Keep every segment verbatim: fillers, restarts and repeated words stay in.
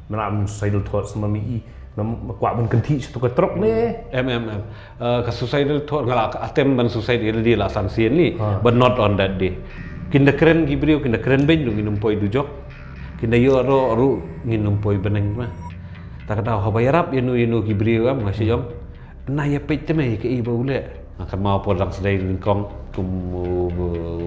Mala suicidal thoughts ma mi i, ma kwah ban kynthih sha tu ka trok ne. Em em em. Ka suicidal thought nga la attempt ban suicide ïa lade la san sien li, but not on that day. Kin da kren ki briew, kin da kren beiñ ruh ngin ym poi dujok. Kin da ïoh ruh ruh ngin ym poi bneng ma. Ta ka daw haba ïarap ïa no ïa no ki briew em nga shu ong. Na ïa peit te me ka i ba u leh. Nga kynmaw por dang sdei nyngkong kum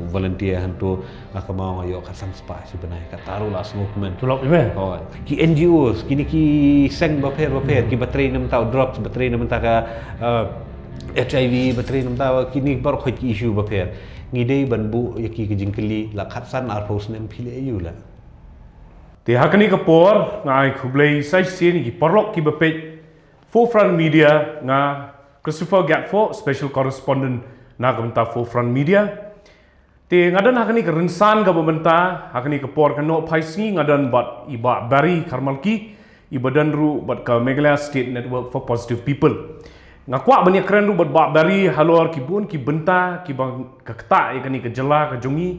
volunteer hangto, nga kynmaw nga ïoh khatsan spah shi bnai, kata ruh la sngewkmen. Tulop i me. Hooid. Ki N G Os, kine ki seng bapher bapher, ki ba trei na bynta u drugs, ba trei na bynta ka HIV, ba trei na bynta kine baroh ki issue bapher. Ngi dei ban buh ïa ki ka jingkylli, la khatsan arphew snem phi leh aïu la. Te ha kane ka por nga ai khublei sa shisien ïa ki paralok ki ba peit Forefront Media, nga Christopher Gatfo, special correspondent na ka bynta Forefront Media. Te nga don ha kane ka rynsan kaba mynta, ha kane ka por ka nohphai sngi nga don bad i Bah Barry Kharmalki, i ba don ruh bad ka Meghalaya State Network for Positive People. Nga kwah ban ïakren ruh bad Bah Barry halor ki bun ki bynta ki ba ka ktah ïa kane ka jylla ka jong ngi.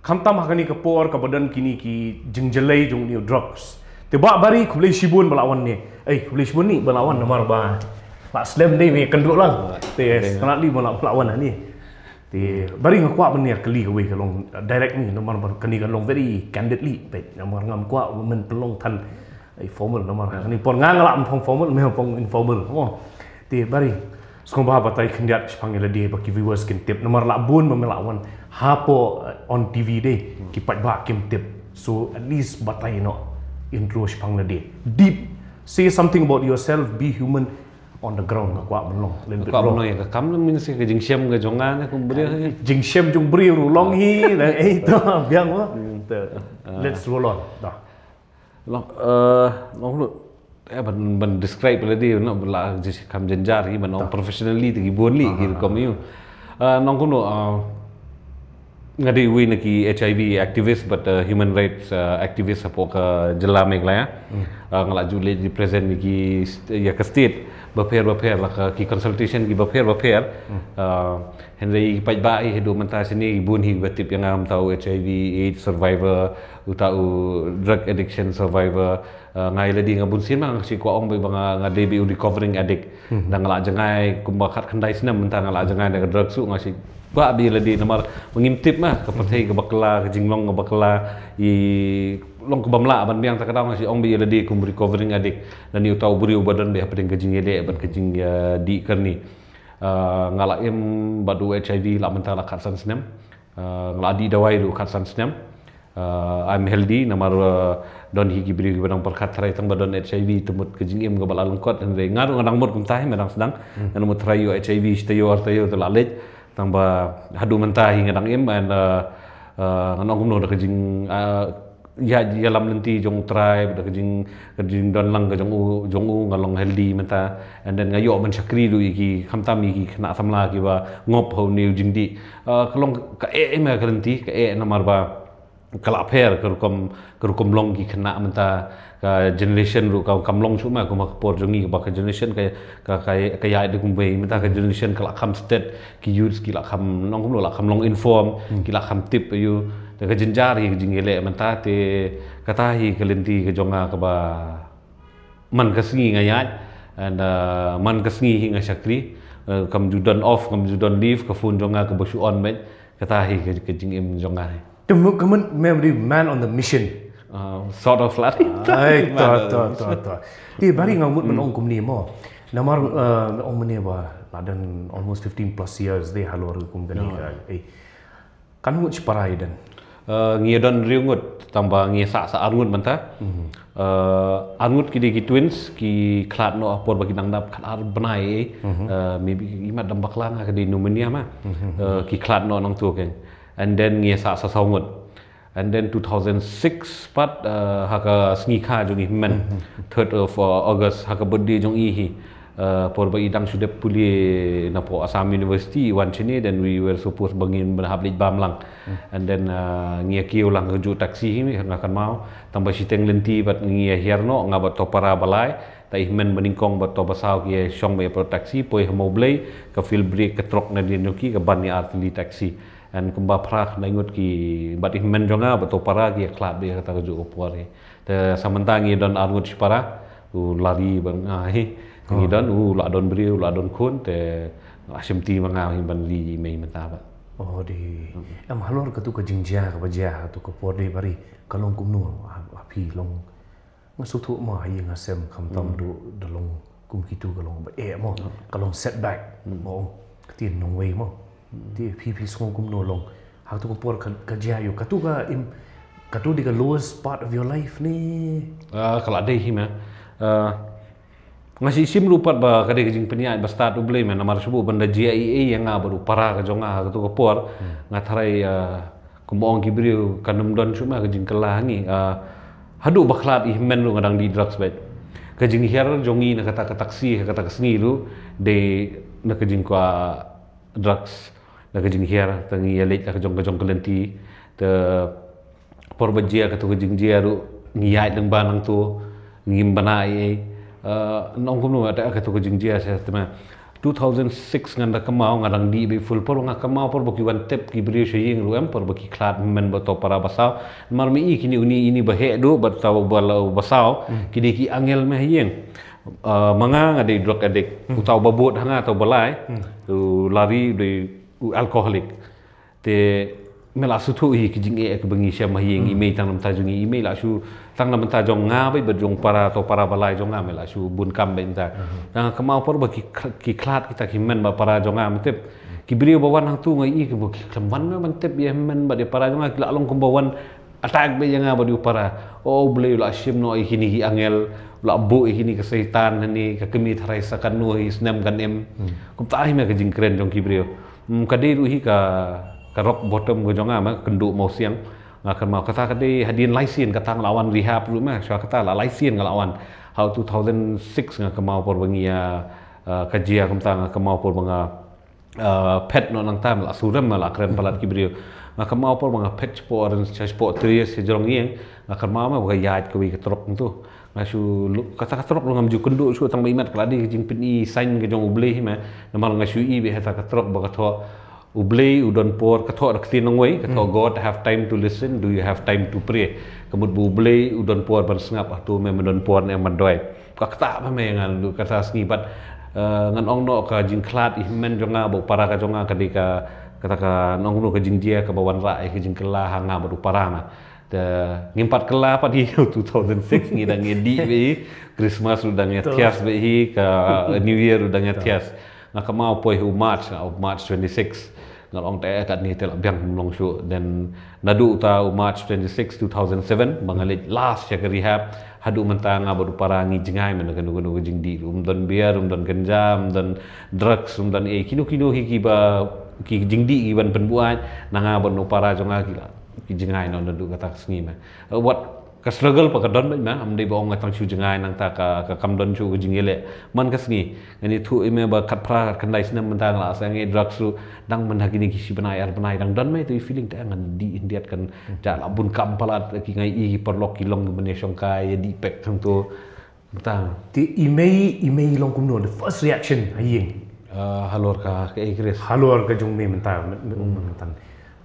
Khamtam ha kane ka por kaba don kine ki jingjlei jong une u drugs. Te Bah Barry khublei shibun ba la wan ne. Ei, khublei shibun ne ba la wan namar ba la slem dei me kynduh lang. Te sngewbha li ba la wan ne. Te Barry nga kwah ban ïa kylli kawei ka long direct ne namar ba kane ka long very candidly. Peit namar ngam kwah ban pynlong than informal namar kane por nga nga la phong formal me phong informal. Te Barry, sngewbha batai khyndiat shaphang ïa lade ba ki viewers kin tip namar la bun ba me la wan hapoh on TV dei ki paidbah kim tip. So at least batai noh intro shaphang lade. Deep, say something about yourself, be human on the ground, nga kwah ban long. Kwah ban long ïa ka kam, min si ka jingshem ka jong nga ne kum briew. Jingshem jong briew ruh long hi. Ei to biang wa. Let's roll on. Long, long lu, eh, ban, ban describe la di, no, la jisi kam jenjar hi, ban ong professionally te ki bun li ki rukom ïa u. Nong kumno, nga dei uwei na ki HIV activist bad human rights activist hapoh ka jylla Meghalaya. Nga la ju leit represent ïa ki st-, ïa ka state bapher bapher la ka ki consultation ki bapher bapher. Hynrei paidbah hi haduh mynta shane ki bun hi ba tip ïa nga, mynta u HIV AIDS survivor, uta u drug addiction survivor. Nga ïa lade nga bun sien ma nga shu kwah ong ba nga, nga dei ba u recovering addict. Da nga la jngai kumba khatkhyndai snem mynta nga la jngai na ka drug, shu nga shu kwah ba ïa lade namar ba ngim tip ma ka pyrthei kaba kylla, ka jinglong kaba kylla, i long kaba mlah ban biang, ta ka daw nga shu ong ba ïa lade kum recovering addict. Lane uta u briew ba don ba hapdeng ka jingïaleh bad ka jingïadih kyrni. Nga la im bad u HIV la mynta la khatsan snem. Nga la dih dawai ruh khatsan snem. I'm healthy namar don hi ki briew kiba dang pyrkhat tharai tang ba don HIV te mut ka jingim kaba la lyngkot, hynrei nga ruh nga dang mut kumta hi, me dang sdang. Nga mut tharai ïoh HIV shi taïew ar taïew te la leit, tang ba haduh mynta hi nga dang im and nga ong kumno da ka jing ïa, ïalam lynti jong u Trai, da ka jing, ka jingdon lang ka jong u, jong u nga long healthy mynta. And then nga ïoh ban shakri ruh ïa ki, khamtam ïa ki khynnah samla kiba ngop ha une u jingdih. Ka long ka eh, eh, ka lynti ka eh namar ba ka la pher ka rukom, ka rukom long ki khynnah mynta, ka generation ruh ka kam long shuh ma kumba ka por jong ngi, kaba ka generation ka, ka, ka, ka ïaid da kumwei, mynta ka generation ka la kham stet, ki youths ki la kham, nong kumno, la kham long inform, ki la kham tip ïa u. Te ka jynjar hi ka jingïaleh mynta, te kata hi ka lynti ka jong nga kaba man ka sngi nga ïaid, and man ka sngi hi nga shakri. Kam ju don off, kam ju don leave, ka phone jong nga kaba shu on beit. Kata hi ka, ka jingim jong nga hi. Te mut ka mut me dei man on the mission. Sort of lah. Ai to to to to. Te Barry nga mut ban ong kumne mo. Namar ong mynne ba la don almost fifteen plus years dei halor kum kane ka. Kan ngut shi para ïa don? Ngi don hynriew ngut, tang ba ngi sah sa ar ngut mynta. Ar ngut ki dei ki twins, ki khlad noh ha por ba ki dang dap khatar bnai. Maybe imat dang bakla nga, ka dei pneumonia ma. Ki khlad noh nangtu keiñ. And then ngi sah sa saw ngut. And then two thousand six pat ha ka sngi kha jong i hynmen, third of August, ha ka birthday jong i hi. Por ba i dang shu dep pule napoh Assam University, i wan shane, then we were supposed ba ngin ban hap leit bam lang. And then ngi ïa kiew lang ka juh taxi hi, nga kynmaw. Tang ba shiteng lynti bad ngi ïa hiar noh, nga bad to para ba lai, ta i hynmen ba nyngkong bad to ba saw ki ïa shong ba ïa paralok taxi poi ha Mawblei, ka field break ka trok na dien jong ki, ka ban ïa artylli taxi. And kumba phra khyndai ngut ki bad i hynmen jong nga bad to para ki ïa khlad beit ha kata ka juh ka por hi. Te sa mynta ngi don arngut shipara, u Lari bad nga hi. Ngi don, u la don briew, u la don khun, te nga shim ti ma nga hi ban ri i mei mynta ba. Oh, di. Em halor katu ka jingjia, kaba jia, katu ka por di bari, ka long kumno, ha, ha phi long. Nga sngewthuh ma, ha ïing ha sem, khamtam du, da long kum kitu ka long ba eh mo, ka long setback. Mo, ka tin nongwei mo. Te phi phi sngew kumno long. Ha katu ka por ka, ka jia ïa u. Katu ka im, katu di ka lowest part of your life ne? Ah, ka la dei hi ma. Ah, nga shu shim ruh pat ba ka dei ka jingpynïaid ba stad U Blei ma, namar shu buh ban da jia ei ei ïa nga bad u para ka jong nga ha katu ka por. Nga tharai, ah, kumba ong ki briew kan ym don shuh ma ka jingkylla ha ngi. Ah, haduh ba khlad i hynmen ruh nga dang dih drugs bad. Ka jinghiar jong ngi na kata ka taxi, kata ka sngi ruh, dei na ka jingkwah drugs, na ka jinghiar, te ngi ïa leit la ka jong ka jong ka lynti, te por ba jia katu ka jingjia ruh, ngi ïaid lyngba nangtu, ngim bana ei ei. Eh, nong kumno te katu ka jingjia sa te ma. Two thousand six ngan da kynmaw, nga dang dih bad full por, nga kynmaw por ba ki wan tip ki briew sha ïing ruh em, por ba ki khlad hynmen ba to para ba saw. Namar ma i kine uni ini ba heh duh, ba taw ba la, ba saw, kine ki angel ma ha ïing. Eh, ma nga nga dei drug addict. Uta uba bud ha nga, uta uba lai. U Lari u dei u alcoholic. Te me la sngewthuh hi ki jingeh kaba ngi shem ha ïing, i mei tang na bynta jong ngi, i mei la shu tang na bynta jong nga bad, bad jong para, to para ba lai jong nga, me la shu bun kam bad mynta. Tang kynmaw por ba ki kh-, ki khlad kita ki hynmen ba para jong nga, me tip. Ki briew ba wan hangtu nga i ki ba ki khlem wan me ban tip ïa hynmen bad ïa para jong nga, ki la long kumba wan attack bad ïa nga bad ïa u para. O Blei, u la shim noh ïa kine ki angel, u la buh ïa kine ka Satan hangne, ka kmie tharai sa katno hi snem kan im. Kumta hi me ka jingkren jong ki briew. Hmm, ka dei ruh hi ka, ka rock bottom ka jong nga ma, ka kynduh mawsiang. Nga kynmaw kata ka dei hadien lai sien, kata nga la wan rehab ruh ma, shuwa kata la lai sien nga la wan. Ha u two thousand six nga kynmaw por ba ngi ïa, eh, ka jia kumta, nga kynmaw por ba nga, eh, phet noh nangta, me la surem, me la kren palat ki briew. Nga kynmaw por ba nga phet shapoh, shapoh trei sha jrong ïing, nga kynmaw ma ba ka ïaid kawei ka trok nangtu. Nga shu lu-, kata ka trok ruh ngam ju kynduh shuh, tang ba imat ka la dei ka jingpyni sign ka jong U Blei hi ma. Namar nga shu i bad ha kata ka trok ba ka thoh, U Blei u don por, ka thoh da ka ktien nongwei, ka thoh, "God have time to listen, do you have time to pray?" Ka mut ba U Blei u don por ban sngap, hato me, me don por ne em ban duwai. Ka kata ba me ngan lu kata sngi bad, eh, ngan ong noh ka jingkhlad i hynmen jong nga bad u para ka jong nga, ka dei ka, kata ka nong kumno ka jingjia kaba wanrah ïa ka jingkylla ha nga bad u para nga. Te ngim pat kylla pat hi, two thousand six ngi dang ïa dih bad hi, Christmas ruh dang ïa thias bad hi, ka New Year ruh dang ïa thias. Nga kynmaw poi u March, nga u March twenty-six. Nga ong te katne te la biang, ym long shuh. Then naduh uta u March twenty-six, two thousand seven, ba nga leit last sha ka rehab, haduh mynta nga bad u para ngi jngai mynta kano kano ka jingdih. Um don beer, um don ganja, um don drugs, um don eh, kino kino hi kiba, ki jingdih kiban pynbuaid na nga bad u para jong nga, ki la ki jngai noh naduh kata ka sngi ma. Eh, wat ka struggle pat ka don beit ma, ym dei ba ong nga tang shu jngai nangta ka, ka kam don shuh ka jingïaleh. Man ka sngi ngan ïathuh ïa me ba khatphra khatkhyndai snem mynta nga la sngewthuh drugs ruh dang mynta kine ki shi bnai ar bnai dang don ma, ïa tu i feeling te ngan dih khyndiat, kan ja la bun kam palat, ki ngai i ki paralok ki long ki bynta shongkai ïa dih pek hangto. Mynta. Te i mei, i mei long kumno, the first reaction ha ïing? Ah, halor ka, ka ei Chris. Halor ka jong me mynta, me, me, mynta.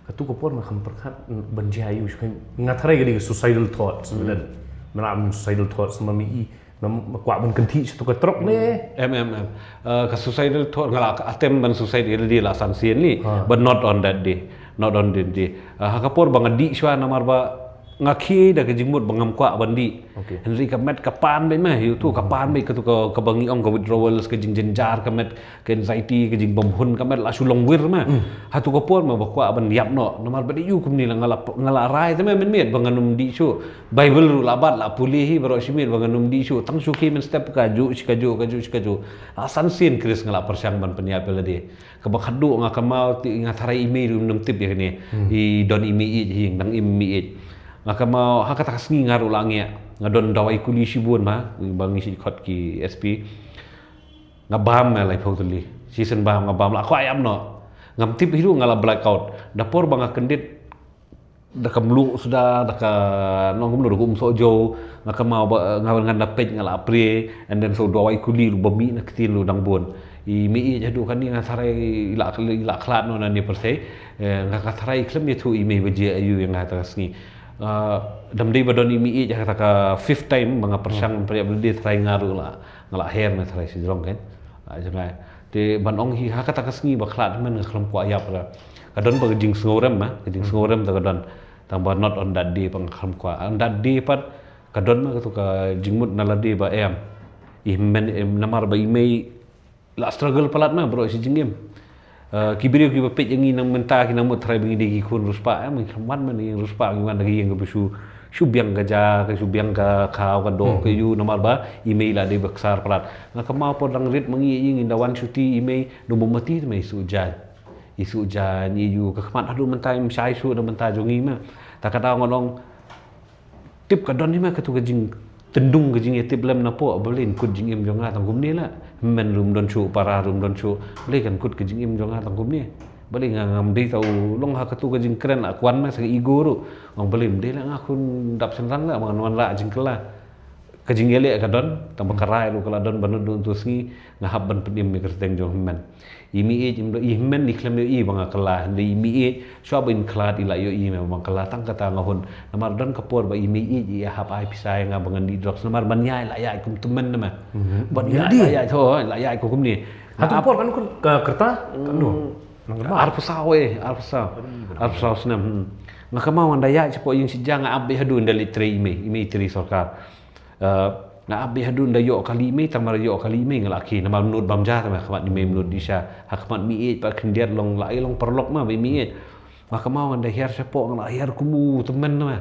Katu ka por me kham pyrkhat ban jia ïa u shuh, nga tharai ka dei ka suicidal thoughts, me la, me la suicidal thoughts, ma me i, me, me kwah ban kynthih sha tu ka trok ne? Em, em, em. Ah, ka suicidal thought, nga la attempt ban suicide ïa lade la san sien lei, but not on that day. Not on that day. Ah, ha ka por ba nga dih shuwa namar ba nga khie da ka jingmut ba ngam kwah ban dih. Hynrei ka met ka pan beit ma, ïa tu ka pan beit, katu ka, kaba ngi ong ka withdrawals, ka jingjynjar ka met, ka anxiety, ka jingbymhun ka met la shu long wir ma. Hatu ka por ma ba kwah ban ïap noh. Namar ba dei ïa u kumne la nga la, nga la rai te ma mynmiet ba ngan ym dih shuh. Bible ruh la bat, la pule hi baroh shi miet ba ngan ym dih shuh. Tang shu khie mynstep kajuh shi kajuh, kajuh shi kajuh. La san sien Chris nga la pyrshang ban pynïap ïa lade. Kaba khadduh nga kynmaw te nga tharai i mei ruh ym tip ïa kane. I don i mei ïeit hi, dang im mei ïeit. Nga kynmaw ha kata ka sngi nga ruh la ngiah. Nga don dawai kuli shibun ma, ba ngi shi khot ki S P. Nga bam ma laiphew tylli. Shisien bam nga bam, la kwah ïap noh. Ngam tip hi ruh, nga la blackout. Da por ba nga kyndit da ka mluh suda, da ka nong kumno, da ka um sohjew, nga kynmaw ba, nga, ngan da peit nga la prie, and then sa u dawai kuli ruh ba mih na ktien ruh dang bun. I mei ïeit haduh kane nga tharai i la, i la khlad noh nangne pyrsei. Eh, nga, nga tharai i khlem ïathuh i mei ba jia aïu ïa nga ha kata ka sngi. Ah, dam dei ba don i mei ïeit ha kata ka fifth time ba nga pyrshang, pyrshang ba dei trai nga ruh la, nga la her me trai shi jrong kan. Ah, jngai. Te ban ong hi ha kata ka sngi ba khlad men nga khlem kwah ïap ra. Ka don ba ka jingsngewrem ma, ka jingsngewrem ta ka don. Tang ba not on that day ba nga khlem kwah. On that day pat ka don ma katu ka jingmut na lade ba em. I men em namar ba i mei la struggle palat ma bro shi jingim. Eh, ki briew kiba peit ïa ngi nang mynta ki nang mut trai ba ngi dei ki khun riewspah, eh, ngi khlem wan ma ngi riewspah, ngi wan da ka ïing kaba shu, shu biang ka ja, ka shu biang ka khaw ka doh ka ïu namar ba i mei la dei ba ksar palat. Nga kynmaw por dang rit ma ngi ïa i, ngin da wan shuti i mei, nang bym mati te mei suh jan. I suh jan i ïu ka khmat haduh mynta im shai shuh na mynta jong ngi ma. Ta ka daw nga long tip ka don hi ma katu ka jingtyndung ka jingïatip lem na poh, balei yn kut jingim jong nga tang kumne la. Hynmen ruh ym don shuh, para ruh ym don shuh, balei kan kut ka jingim jong nga tang kumne. Balei nga ngam dei ta u long ha katu ka jingkren la kwah ma sa ka ego ruh. Ong balei ym dei la nga khun dap shynrang la, ba ngan wanrah jingkylla. Ka jingïaleh ka don, tang ba ka rai ruh ka la don ba nud nud tu sngi, nga hap ban pynim ïa ka kyrteng jong hynmen. I mei ïeit im do i hynmen i khlem ïohi ba nga kylla, hynrei i mei ïeit shuwa ba in khlad i la ïohi me ba nga kylla tang kata nga hun. Namar don ka por ba i mei ïeit i hap ai pisa ïa nga ba ngan dih drugs namar ban ïaid la ïaid kum tymmen na me. Ban ïaid la ïaid tho la ïaid kum kumne. Hato por kan kun ka kyrta? Kan no. Nang kyrta. Arphew saw eh, arphew saw. Arphew saw snem. Nga kynmaw ngan da ïaid shapoh ïing shi ja nga ap beit haduh nda leit trei i mei, i mei trei sorkar. Eh, nga ap beit haduh nda ïoh kali i mei, tang mar ïoh kali i mei nga la khie namar nud bam ja, tang mar khmat i mei nud di sha, ha khmat mei ïeit pat khyndiat long la i long paralok ma ba i mei ïeit. Nga kynmaw ngan da hiar shapoh nga la hiar kum u tymmen ma.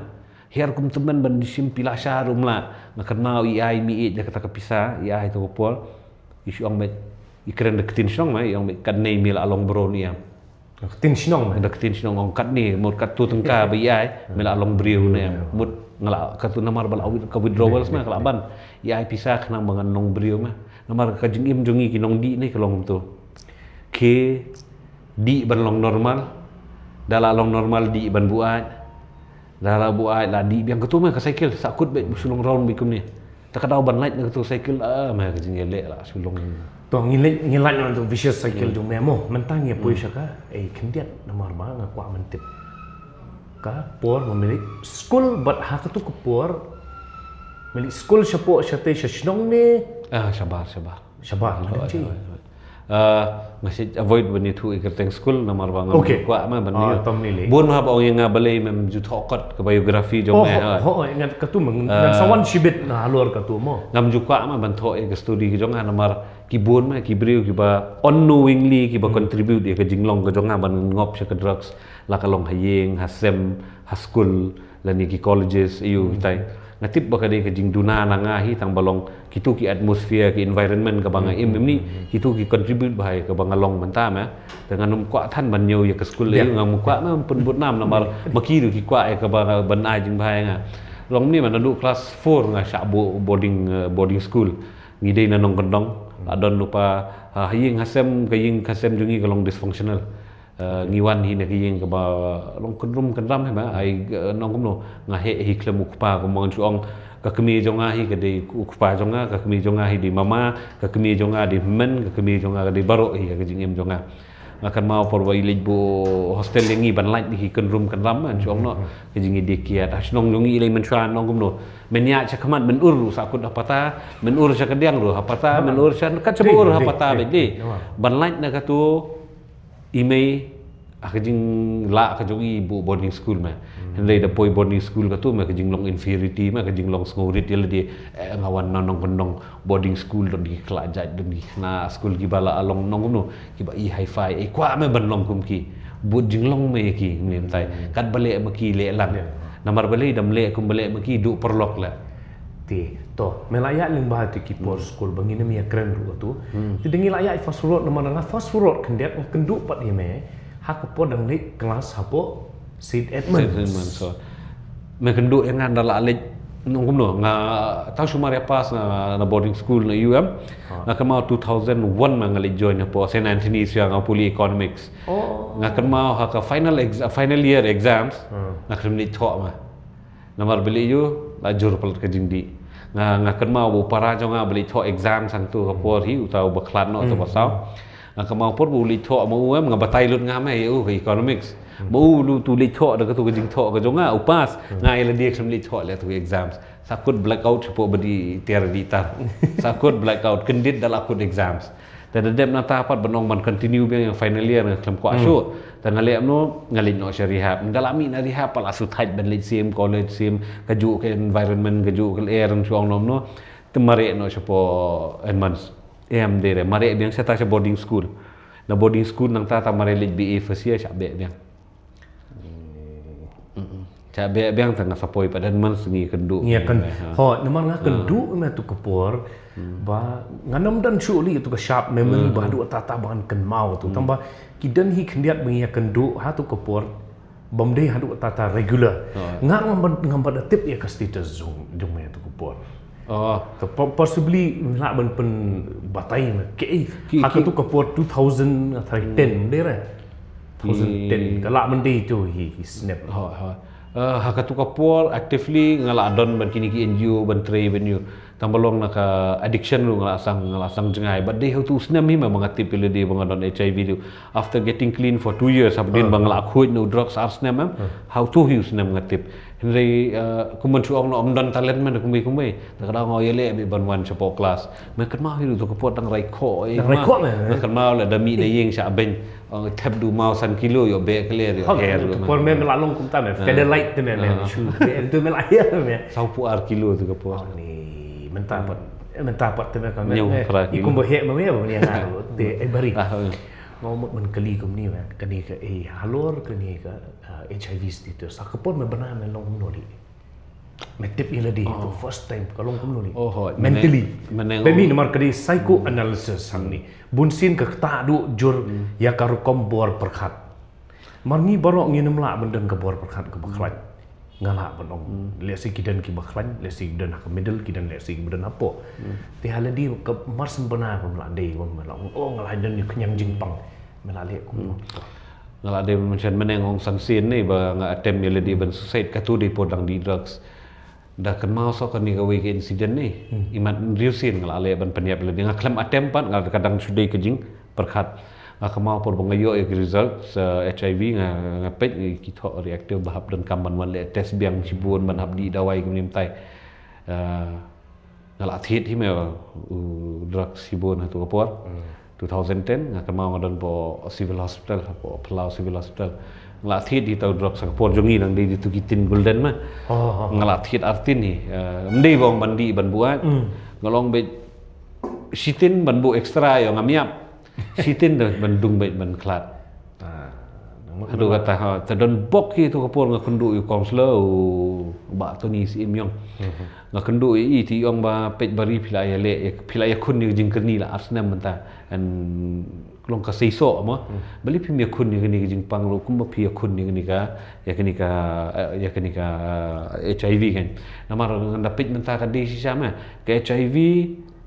Hiar kum tymmen ban di shim pila sha ruh ym lah. Nga kynmaw i ai mei ïeit da kata ka pisa, i ai to ka por. I shu ong beit, i kren da ktien shnong ma, i ong beit katne me la long bro ni am. Ktien shnong ma. Da ktien shnong ong katne, mut katto tyngka ba i ai, me la long briew ne. Mut nga la katto namar ba la wit-, ka withdrawals ma ka la ban. I ai pisa khnang ba ngan long briew ma. Namar ka jingim jong ngi ki nongdih ne ka long to. Ki dih ban long normal. Da la long normal dih ban buaid. Da la buaid la dih biang katto ma ka cycle, sahkut beit ba shu long round beit kumne. Ta ka daw ban lait na katu cycle, ah, ma ka jingïaleh la shu long. To ngi lait, ngi lait na tu vicious cycle jong me mo. Mynta ngi poi sha ka, eh, khyndiat namar ba nga kwah ban tip. Ka por ma me leit skul bad ha katu ka por me leit skul shapoh shatei sha shnong ne? Ah, shabar, shabar. Shabar, ma dang chi. Ah, nga shu avoid ban ïathuh ïa ka kyrteng skul namar ba ngam ju kwah ma ban ïa. Bun ma haba ong ïa nga balei mem ju thoh kot ka biography jong me. Ho, ngan katu ma ngan sa wan shibit na halor katu mo. Ngam ju kwah ma ban thoh ïa ka story ka jong nga namar ki bun ma ki briew kiba unknowingly kiba contribute ïa ka jinglong ka jong nga ban ngop sha ka drugs, la ka long ha ïing, ha sem, ha skul, lane ki colleges, aïu, kitai. Nga tip ba ka dei ka jingduna na nga hi tang ba long kitu ki atmosphere, ki environment kaba nga im im ni, kitu ki contribute ba ha kaba nga long mynta ma. Te ngan ym kwah than ban ñiew ïa ka skul, aïu, ngam kwah ma pynbud nam namar ma ki ruh ki kwah ïa kaba nga ban ai jingbha ïa nga. Long ni ma naduh class four nga shah bo-, boarding, eh, boarding school. Ngi dei na nongkyndong, la don lypa, ha ïing ha sem, ka ïing ka sem jong ngi ka long dysfunctional. Eh, ngi wan hi na ka ïing kaba long kynrum kynram hi ma, ai, eh, nong kumno, nga heh hi khlem u kpa, kumba ngan shu ong, ka kmie jong nga hi ka dei u kpa jong nga, ka kmie jong nga hi dei mama, ka kmie jong nga dei hynmen, ka kmie jong nga ka dei baroh hi ka jingim jong nga. Nga kynmaw por ba i leit buh hostel ïa ngi ban lait hi kynrum kynram, ngan shu ong noh, ka jingïadei kiad, ha shnong jong ngi i leit mynshuwa nong kumno, men ïaid sha khmat men ur ruh sahkut ha pata, men ur sha kadiang ruh ha pata, men ur sha, kat shaba ur ha pata beit dei. Ban lait na katu, i mei, ha ka jinglah ka jong i buh boarding school ma. Hynrei da poi boarding school katu ma ka jinglong inferiority ma, ka jinglong sngewrit ïa lade, eh, nga wan na nongkyndong boarding school don ki khlajait, don ki khynnah skul kiba la long nong kumno, kiba i hi-fi, eh, kwah ma ban long kum ki. Bud jinglong ma ïa ki, mynta. Katba leh ma ki leh lang. Namar balei dam leh kumba leh ma ki duh paralok la. Te, to, me la ïaid lyngba te ki por skul ba ngin ym ïakren ruh atu. Te da ngi la ïaid fast forward namar nga fast forward khyndiat nga kynduh pat ïa me ha ka por dang leit klas hapoh Saint Edmund. Saint Edmund, so. Me kynduh ïa nga da la leit nong kumno nga tang shu mar ïa pass na, na boarding school na U M. Nga kynmaw two thousand one ma nga leit join hapoh Saint Anthony's ïa nga pule economics. Nga kynmaw ha ka final ex-, final year exams nga khlem leit thoh ma. Namar balei ïa u, la jur palat ka jingdih. Nga, nga kynmaw ba u para jong nga ba leit thoh exam sangtu ka por hi, uta uba khlad noh uta uba saw. Nga kynmaw por ba u leit thoh ma u em, nga batai lut nga ma ïa u ka economics. Ba u lu tu leit thoh da katu ka jingthoh ka jong nga, u pass. Nga ïa lade khlem leit thoh leh tu exams. Sa kut blackout shapoh ba dih tiar dih tar. Sa kut blackout kyndit da la kut exams. Te da dep nangta pat ban ong ban continue biang ïa final year nga khlem kwah shuh. Te nga leh kumno, nga leit noh sha rehab. Nga la mih na rehab pat la shu thait ban leit sim college, sim kajuh ka environment, kajuh ka lyer, shu ong noh kumno. Te mareh noh shapoh Edmonds. Em, dei re, mareh biang shata sha boarding school. Na boarding school nangta ta mareh leit B A first year shah beh biang. Mm-mm. Shah beh biang, tang nga sa poi pat Edmonds, ngi kynduh. Ngi kynduh. Ho, namar nga kynduh me tu ka por ba ngan ym don shuh lei tu ka sharp memory ba haduh ta ta ba ngan kynmaw tu. Tang ba ki don hi khyndiat ba ngi kynduh ha tu ka por bym dei haduh ta ta regular. Nga ngam pat, ngam pat da tip ïa ka status jong, jong me tu ka por. Oh. Te po-, possibly lah ban pynbatai me. Ki, ha katu ka por two thousand ten, dei re? Two thousand ten, ka lah ban dei tu hi, hi snap. Ha, ha. Eh, ha katu ka por actively nga la don bad kine ki N G O ban trei bad ïa u. Tang ba long na ka addiction ruh nga la sdang, nga la sdang jngai. Bad dei ha utu u snem hi ma ba nga tip ïa lade ba nga don H I V ruh. After getting clean for two years, hapdeng ba nga la khuid na u drugs ar snem em. Ha utu hi u snem nga tip. Hynrei, eh, kumba shu ong na ym don talent me da kumwei kumwei. Te ka dang ong ïaleh beit ban wan shapoh klas. Me kynmaw hi ruh tu ka por dang rai khoh, eh, dang rai khoh me. Me kynmaw leh da mih na ïing shah beiñ. Ong thep da u maw san kilo, ïoh beh ka lyer, ïoh her ruh. Por me, me la long kumta me. Featherlight te me, me shu beh tu me la her me. Saw phew ar kilo tu ka por. Ni mynta pat, mynta pat te me ka me. Ïoh pra kilo. I kumba heh me me ba me nga ruh te, eh, bari. Nga mut ban kylli kumne me, kane ka, eh, halor kane ka, ah, H I V status. Ha ka por me bna me long kumno lei? Me tip ïa lade tu first time ka long kumno lei? Oh, hooid. Mentally. Mynne, mynne. Peit mi namar ka dei psychoanalysis hangne. Bun sien ka ktah duh jur ïa ka rukom bor pyrkhat. Mar ngi baroh ngin ym lah ban don ka bor pyrkhat kaba khlaiñ. Nga lah ban ong. Lehse ki don kiba khlaiñ, lehse ki don ha ka middle, ki don lehse kiba don hapoh. Te ha lade ka mar shen bna ba me lah dei ba me lah ong, oh, nga lah don ïa u khñiang jingpang. Me lah leh kumno? Nga lah dei ban mention mynne, nga ong san sien ne ba nga attempt ïa lade ban suicide, katu dei por dang dih drugs. Da kynmaw sa kane kawei ka incident ne. Imat hynriew sien nga lah leh ban pynïap ïa lade, nga khlem attempt pat, nga ka dang shu dei ka jingpyrkhat. Nga kynmaw por ba nga ïoh ïa ki result sa H I V, nga, nga peit ki thoh reactive, ba hap donkam ban wan leh test biang shibun, ban hap dih dawai kumne mynta. Ah, nga la thied hi me u drugs shibun ha tu ka por. Two thousand ten, nga kynmaw nga don hapoh Civil Hospital, hapoh Palau Civil Hospital. Nga la thied hi tu drugs ha ka por jong ngi nang dei tu ki tin golden ma. Nga la thied ar tin hi. Eh, ym dei ba ong ban dih ban buaid. Nga la ong beit shi tin ban buh extra ïoh ngam ïap. Shi tin da ban dung beit ban khlad. Ah, haduh kata ha, te don bok hi tu ka por nga kynduh ïa u counselor, u Bah Tony Syiem Iong. Nga kynduh ïa i te i ong ba peit Bari, phi la ïaleh, phi la ïakhun ïa ka jingkyrni la ar snem mynta. Long ka seisoh mo. Balei phim ïakhun ïa kane ka jingpang ruh kumba phi ïakhun ïa kane ka, ïa kane ka, eh, ïa kane ka, eh, H I V kan. Namar ngan da peit mynta ka dei shisha ma. Ka H I V,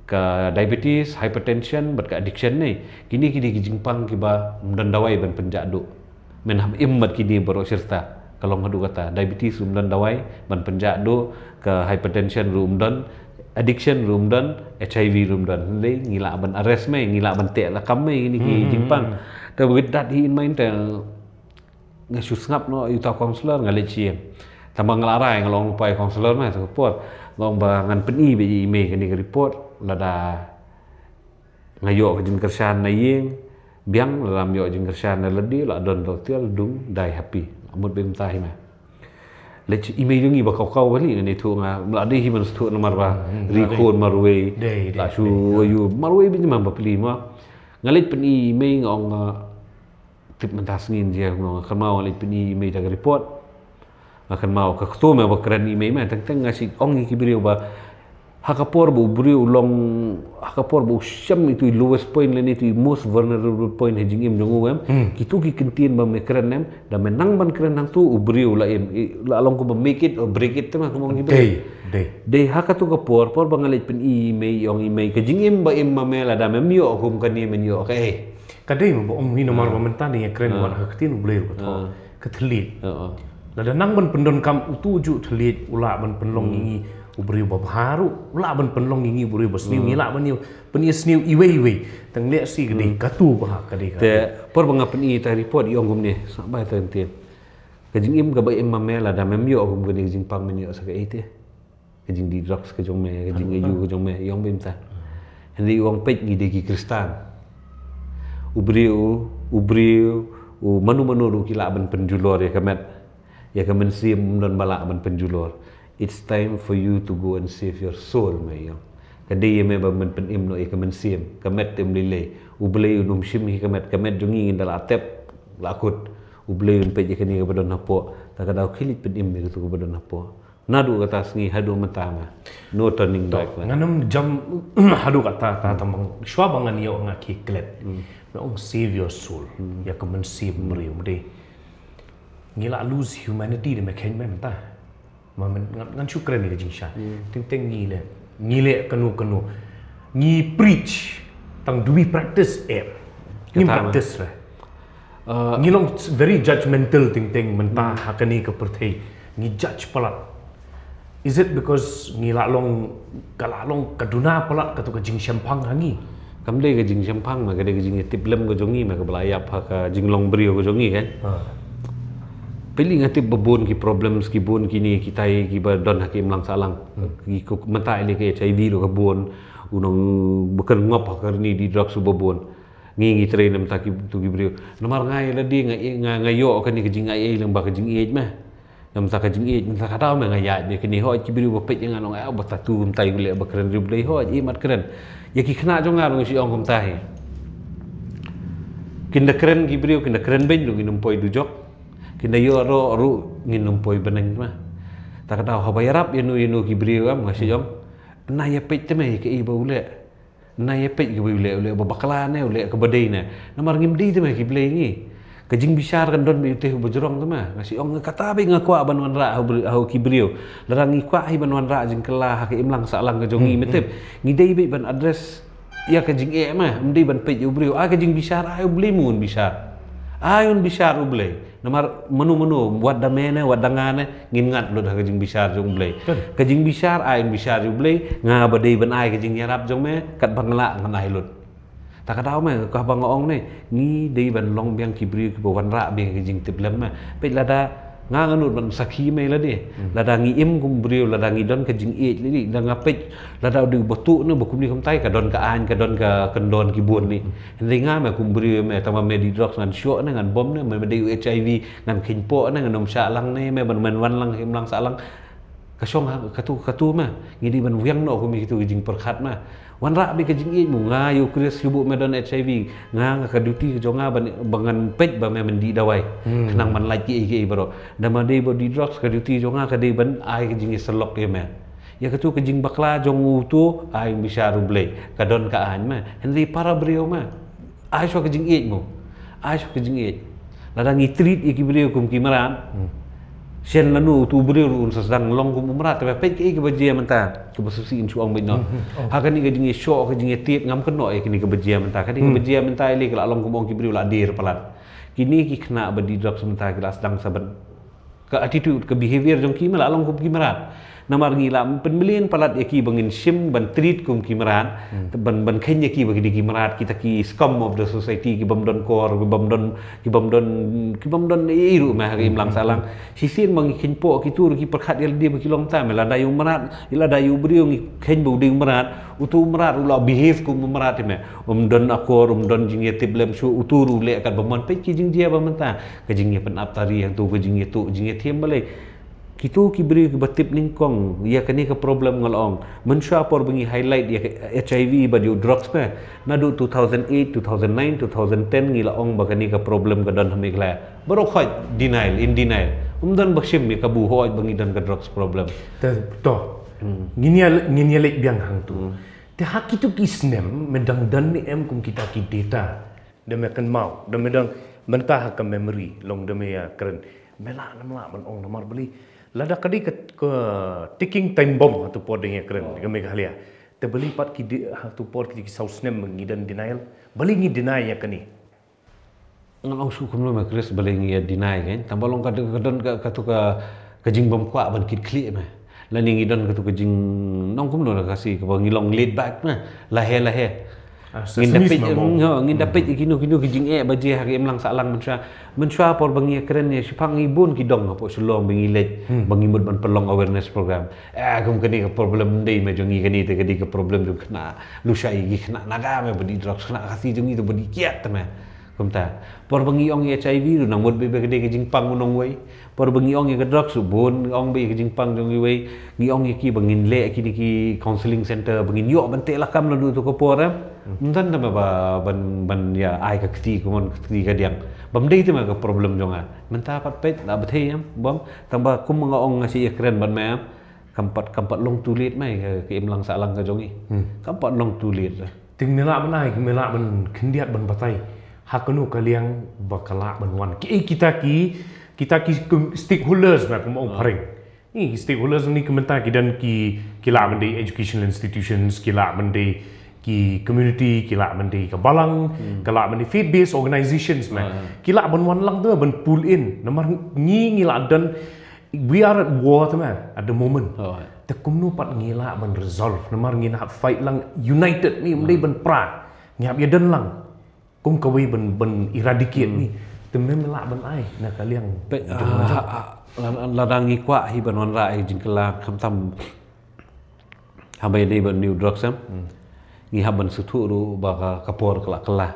ka diabetes, hypertension, bad ka addiction ne. Kine ki dei ki jingpang kiba ym don dawai ban pynjah duh. Men hap im bad kine baroh shirta. Ka long haduh kata. Diabetes ruh ym don dawai ban pynjah duh, ka hypertension ruh ym don, addiction ruh ym don, H I V ruh ym don. Hynrei ngi lah ban arrest me, ngi lah ban teh lakam me kine ki jingpang. Te with that hi in mind te nga shu sngap noh ïa uta u counselor, nga leit sha ïing. Tang ba nga la rai, nga la ong lypa ïa u counselor me, tu ka por. Nga ong ba ngan pyni beit ïa i mei kane ka report, lada nga ïoh ka jingkyrshan na ïing biang, lada ym ïoh jingkyrshan na lade, la don doktor, dung, die happy. La mut beit kumta hi me. Leit sha i mei jong ngi ba kaw kaw bali, ngan ïathuh, nga la dei hi ban shu thuh namar ba ri khun marwei. La shu ïa marwei beit, namar ba pli ma. Nga leit pyni i mei, nga ong, ah, tip mynta sngi jia, nga kynmaw nga leit pyni i mei da ka report. Nga kynmaw ka ktu me ba kren i mei me, teng teng nga shu ong ïa ki briew ba ha ka por ba u briew u long, ha ka por ba u shem ïa itu i lowest point lane itu i most vulnerable point ha jingim jong u em. Kitu ki kyntien ba me kren em, da me nang ban kren hangtu u briew la im, la long kumba make it or break it te ma, kumba ong ki briew. Dei, dei. Dei ha katu ka por, por ba nga leit pyni i mei, ong i mei ka jingim ba im ma me, lada mem ïoh kum kane men ïoh kaei. Ka dei ba ong hi namar ba mynta ngi ïa kren wan ha ka ktien U Blei ruh ka thoh ka thylliej. Lada nang ban pyndonkam utu u juh thylliej, u lah ban pynlong ïa ngi u briew ba bha ruh, u lah ban pynlong ïa ngi u briew ba sniew, ngi lah ban ïa pynïasniew iwei iwei. Tang lehse ka dei katu ba ha ka dei ka. Te por ba nga pyni ïa ita report i ong kumne, sa bai ta ntien. Ka jingim kaba im ma me lada mem ïoh kum kane ka jingpang men ïoh sa kaei te. Ka jingdih drugs ka jong me, ka jingïoh ka jong me, ïong bym ta. Hynrei u ong peit ngi dei ki Khristan. U briew, u briew, u mano mano ruh ki lah ban pynjulor ïa ka met. Ïa ka mynsiem ym don ba lah ban pynjulor. It's time for you to go and save your soul, me ïong. Ka dei ïa me ba men pynim noh ïa ka mynsiem, ka met te ym lei lei. U Blei un ym shim hi ka met, ka met jong ngi ngin da la tep, la kut. U Blei un peit ïa kane kaba don hapoh, ta ka daw khie leit pynim ïa katu kaba don hapoh. Naduh kata sngi haduh mynta ma. No turning back ma. Ngan ym jam haduh kata, ta tang bang. Shuwa ba ngan ïoh nga khie klet. Me ong save your soul. Ïa ka mynsiem briew, me dei. Ngi la lose humanity da me kheiñ me mynta. Ma men ngan, ngan shu kren ïa ka jingshisha. Teng teng ngi leh, ngi leh kano kano. Ngi preach, tang do we practice? Eh, ngim practice re. Ngi long very judgmental teng teng mynta ha kane ka pyrthei. Ngi judge palat. Is it because ngi la long, ka la long ka duna palat katu ka jingshemphang ha ngi? Kam dei ka jingshemphang ma, ka dei ka jingïatiplem ka jong ngi ma, kaba la ïap ha ka jinglong briew ka jong ngi kan. Peit lei nga tip ba bun ki problems, ki bun kine kitai kiba don ha ka imlang sahlang. Ki ku mynta lei ka HIV ruh ka bun, u nong ba kren ngop ha ka rni dih drugs ruh ba bun. Ngi ngi trei na mynta kitu ki briew. Namar nga ïa lade nga, nga, nga ïoh kane ka jingai ei lyngba ka jingïeit ma. Namar ka jingïeit, namar ka daw me nga ïaid bad kine, hooid ki briew ba peit ïa nga nong, eh, ba tatu kumta ïa u leh ba kren ri u Blei, hooid, eh, mat kren. Ïa ki khynnah jong nga ruh nga shu ong kumta hi. Kin da kren ki briew, kin da kren beiñ ruh ngin ym poi dujok. Kin da ïoh roh ruh ngin ym poi bneng ma. Ta ka daw haba ïarap ïa no ïa no ki briew am nga shu ong. Na ïa peit te me ïa kaei ba u leh. Na ïa peit kaba u leh, u leh ba bakla ne, u leh kaba dei ne. Namar ngim dei te me ki blei ngi. Ka jingbishar kan don bad u te uba jrong te me. Nga shu ong kata bad nga kwah ban wanrah ha u bri-, ha u ki briew. Lada ngi kwah hi ban wanrah jingkylla ha ka imlang sahlang ka jong ngi, me tip. Ngi dei bad ban address ïa ka jingeh me. Ym dei ban peit ïa u briew. Ai ka jingbishar, ai u Blei mo un bishar. Ai un bishar u Blei. Namar mano mano, wat da me ne, wat da nga ne, ngin ngat lut ha ka jingbishar jong u Blei. Ka jingbishar, ai un bishar ïa u Blei, nga ba dei ban ai ka jingïarap jong me, katba nga lah ngan ai lut. Ta ka daw me, kaba nga ong ne, ngi dei ban long biang ki briew kiba wanrah biang ka jingtiplem me. Peit lada nga nga nud ban sakhi me lade. Lada ngi im kum briew, lada ngi don ka jingïeit lei lei, lada nga peit, lada u dei uba tuh ne, ba kumne kumtai, ka don ka aiñ, ka don ka kyndon ki bun lei. Hynrei nga me kum briew me, tang ba me dih drugs ngan shoh ne, ngan bom ne, me, me dei u HIV, ngan kheiñpoh ne, ngan ym shah lang ne, me ban men wan lang, im lang sah lang. Ka shong ha, katu, katu me, ngi dei ban wiang noh kum ïa kitu ki jingpyrkhat me. Wanrah bad ka jingïeit mo, nga ïa u Khrist shu buh me don HIV, nga, nga ka duty ka jong nga ban, ba ngan peit ba me, men dih dawai. Khnang ban lait kiei kiei baroh. Da me dei ba dih drugs, ka duty jong nga ka dei ban ai ka jingïasyllok ïa me. Ïa katu ka jingbakla jong utu, ai bishar u Blei. Ka don ka aiñ me. Hynrei para briew me. Ai shuwa ka jingïeit mo. Ai shuwa ka jingïeit. Lada ngi treat ïa ki briew kum ki mrad. Shen lano utu u briew ruh un sa sdang long kum u mrad. Te peit kaei kaba jia mynta. Kaba shisien shu ong bad noh. Ha kane ka jingïashoh, ka jingïatied, ngam kynnoh ïa kane kaba jia mynta. Kane kaba jia mynta ïa lei ka la long kum ong ki briew la dier palat. Kine ki khynnah ba dih drugs mynta ki la sdang sa ban Ka attitude, ka behavior jong ki me la long kum ki mrad. Namar ngi la pynmlien palat ïa ki ba ngin shim ban treat kum ki mrad, ban, ban kheiñ ïa ki ba ki dei ki mrad, kita ki scum of the society, ki bym don kor, ki bym don, ki bym don, ki bym don ei ei ruh me ha ka imlang sahlang. Shisien ba ngi kheiñpoh kitu ruh ki pyrkhat ïa lade ba ki long ta me, lada ïa u mrad, lada ïa u briew ngi kheiñ ba u dei u mrad, utu u mrad u la behave kum u mrad ïa me. Um don akor, um don jingïatiplem shuh, utu ruh u leh katba mon, peit ki jingjia ba mynta. Ka jingïapynap tari hangtu, ka jingïatuh, jingïathiam balei. Kitu ki briew kiba tip nyngkong ïa kane ka problem nga la ong. Mynshuwa por ba ngi highlight ïa ka HIV bad ïa u drugs me. Naduh two thousand eight, two thousand nine, two thousand ten ngi la ong ba kane ka problem ka don ha Meghalaya. Baroh khoit denial, in denial. Um don ba shim ïa kabu hooid ba ngi don ka drugs problem. Te to. Ngin ïa, ngin ïa leit biang hangtu. Te ha kitu ki snem me dang don ne em kum kita ki data. Da me kynmaw, da me dang mynta ha ka memory, long da me ïa kren. Me lah, ngam lah ban ong namar balei. Lada ka dei ka, ka ticking time bomb ha tu por da ngi ïa kren, ka Meghalaya. Te balei pat ki dei, ha tu por ki, ki saw snem ngi don denial. Balei ngi deny ïa kane. Ngan ong shu kumno me Chris balei ngi ïa deny kan. Tang ba long ka don, ka don ka, katu ka, ka jingbymkwah ban kit khlieh me. Lane ngi don katu ka jing, nong kumno ka si kaba ngi long laid back me. Lahe lahe. Ngin da peit, ngin da peit kino kino ki jingeh ba jia ha ka imlang sahlang mynshuwa. Mynshuwa por ba ngi kren ïa shiphang ngi bun ki dong hapoh Shillong ba ngi leit, ba ngi mut ban pynlong awareness program. Eh, kum kane ka problem ym dei ma jong ngi, kane te ka dei ka problem jong khynnah Lusha, ïa ki khynnah Naga me ba dih drugs, khynnah Khasi jong ngi te ba dih kiad te me. Kumta por ba ngi ong ïa H I V ruh nang mut ba ka dei ka jingpang u nongwei. Por ba ngi ong ïa ka drugs ruh bun ngi ong ba ïa ka jingpang jong iwei. Ngi ong ïa ki ba ngin leh kine ki counseling center ba ngin ïoh ban teh lakam naduh tu ka por, em. Ym don te me ba ban, ban ïa ai ka kti kumon ka kti ka diang. Bym dei te me ka problem jong nga. Mynta pat peit la bthei, em, bom. Tang ba kum nga ong nga shu ïa kren bad me, em. Kam pat, kam pat long too late me ka, ka imlang sahlang ka jong ngi. Kam pat long too late. Te me lah ban ai, me lah ban khyndiat ban batai ha kano ka liang ba ka lah ban wan. Ki, eh, kita ki, kita ki kum stakeholders me, kum ong phareng. Ni ki stakeholders ni ka mynta ki don ki, ki lah ban dei educational institutions, ki lah ban dei ki community, ki lah ban dei ka balang, ka lah ban dei faith based organizations me. Ki lah ban wan lang te ban pull in. Namar ngi, ngi lah don, we are at war te me at the moment. Te kumno pat ngi lah ban resolve, namar ngi hap fight lang united, ni ym dei ban pra. Ngi hap ïa don lang kum kawei ban, ban eradicate ni. Te me, me lah ban ai na ka liang. Lada ngi kwah hi ban wanrah ïa ka jingkylla, khamtam haba ïadei bad new drugs, em, ngi hap ban sngewthuh ruh ba ka, ka por ka la kylla.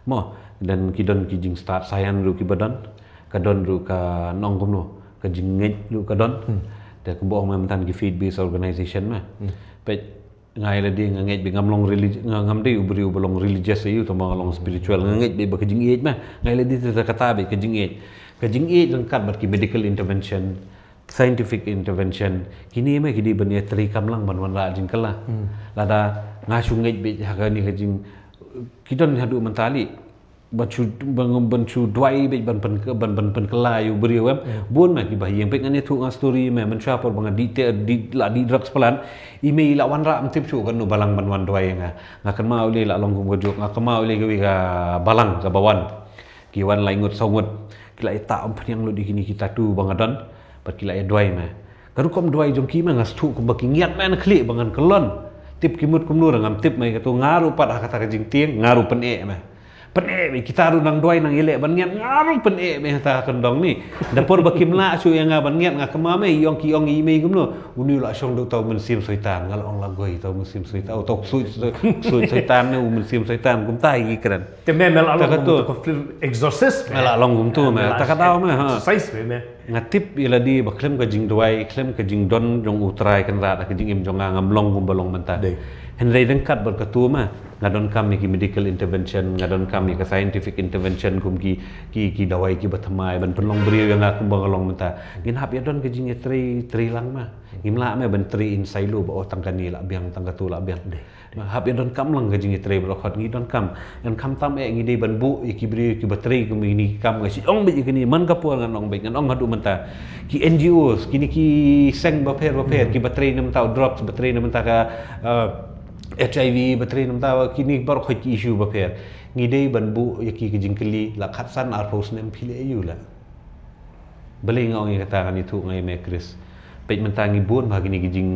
Mo, don ki, don ki jingstad science ruh kiba don, ka don ruh ka nong kumno, ka jingngeit ruh ka don. Te kumba ong me mynta ki faith based organization me. Peit, nga ïa lade nga ngeit beit, ngam long relig-, nga, ngam dei u briew ba long religious ïa u, tang ba nga long spiritual, nga ngeit beit ba ka jingïeit me. Nga ïa lade te kata beit ka jingïeit. Ka jingïeit ryngkat bad ki medical intervention, scientific intervention, kine me ki dei ban ïa trei kam lang ban wanrah jingkylla. Lada nga shu ngeit beit ha kane ka jing, ki don haduh mynta lei ban shu, ban, ban shu duwai beit ban pyn, ban, ban pynkylla ïa u briew, em. Bun me kiba ha ïing. Peit ngan ïathuh nga story me, mynshuwa por ba nga dih te, dih, la dih drugs palat, i mei i la wanrah, ym tip shuh katno balang ban wan duwai ïa nga. Nga kynmaw lei la long kum ka juk, nga kynmaw lei kawei ka balang kaba wan. Ki wan lai ngut saw ngut. Ki la ïa tah umphniang lut ïa kine ki tattoo ba nga don. Bad ki la ïa duwai me. Ka rukom duwai jong ki me nga sngewthuh kumba ki ngiat me na khlieh ba ngan kyllon. Tip ki mut kumno ruh ngam tip me, kato nga ruh pat ha kata ka jingtieng nga ruh pyneh me. Pyneh me, kita ruh nang duwai nang ïaleh ban ngiat, nga ruh pyneh me ha kata ka kyndong ni. Da por ba kim lah shuh ïa nga ban ngiat, nga kynmaw me, i ong, ki ong i mei kumno. Une u la shong da uta u mynsiem soitan, nga la ong la goi uta u mynsiem soitan, uta u ksuid, ksuid soitan ne u mynsiem soitan, kumta hi ki kren. Te me, me la long kumto ka film Exorcist, me la long kumto me. Ta ka daw me, ha. Exercise me, me. Nga tip ïa lade ba khlem ka jingduwai, khlem ka jingdon jong U Trai Kynrad ha ka jingim jong nga, ngam long kumba long mynta. Hynrei ryngkat bad kato me, nga donkam ïa ki medical intervention, nga donkam ïa ka scientific intervention kum ki, ki, ki dawai kiba thymmai ban pynlong briew ïa nga kumba nga long mynta. Ngin hap ïa don ka jingïatrei, trei lang me. Ngim lah me ban trei in silo ba, oh, tang kane lah biang, tang kato lah biang. Hap ïa donkam lang ka jingïatrei baroh khoit, ngi donkam. Ngan khamtam eh ngi dei ban buh ïa ki briew kiba trei kum ïa kine ki kam, nga shu ong beit ïa kine man ka por, ngan ong beit, ngan ong haduh mynta. Ki N G Os, kine ki seng bapher bapher, kiba trei na bynta u drugs, ba trei na bynta ka, eh, H I V, ba trei na bynta kine baroh khoit ki issue bapher. Ngi dei ban buh ïa ki ka jingkylli, la khatsan arphew snem phi leh aïu la. Balei nga ong ïa kata, ngan ïathuh nga ïa me Chris. Peit mynta ngi bun bha kine ki jing,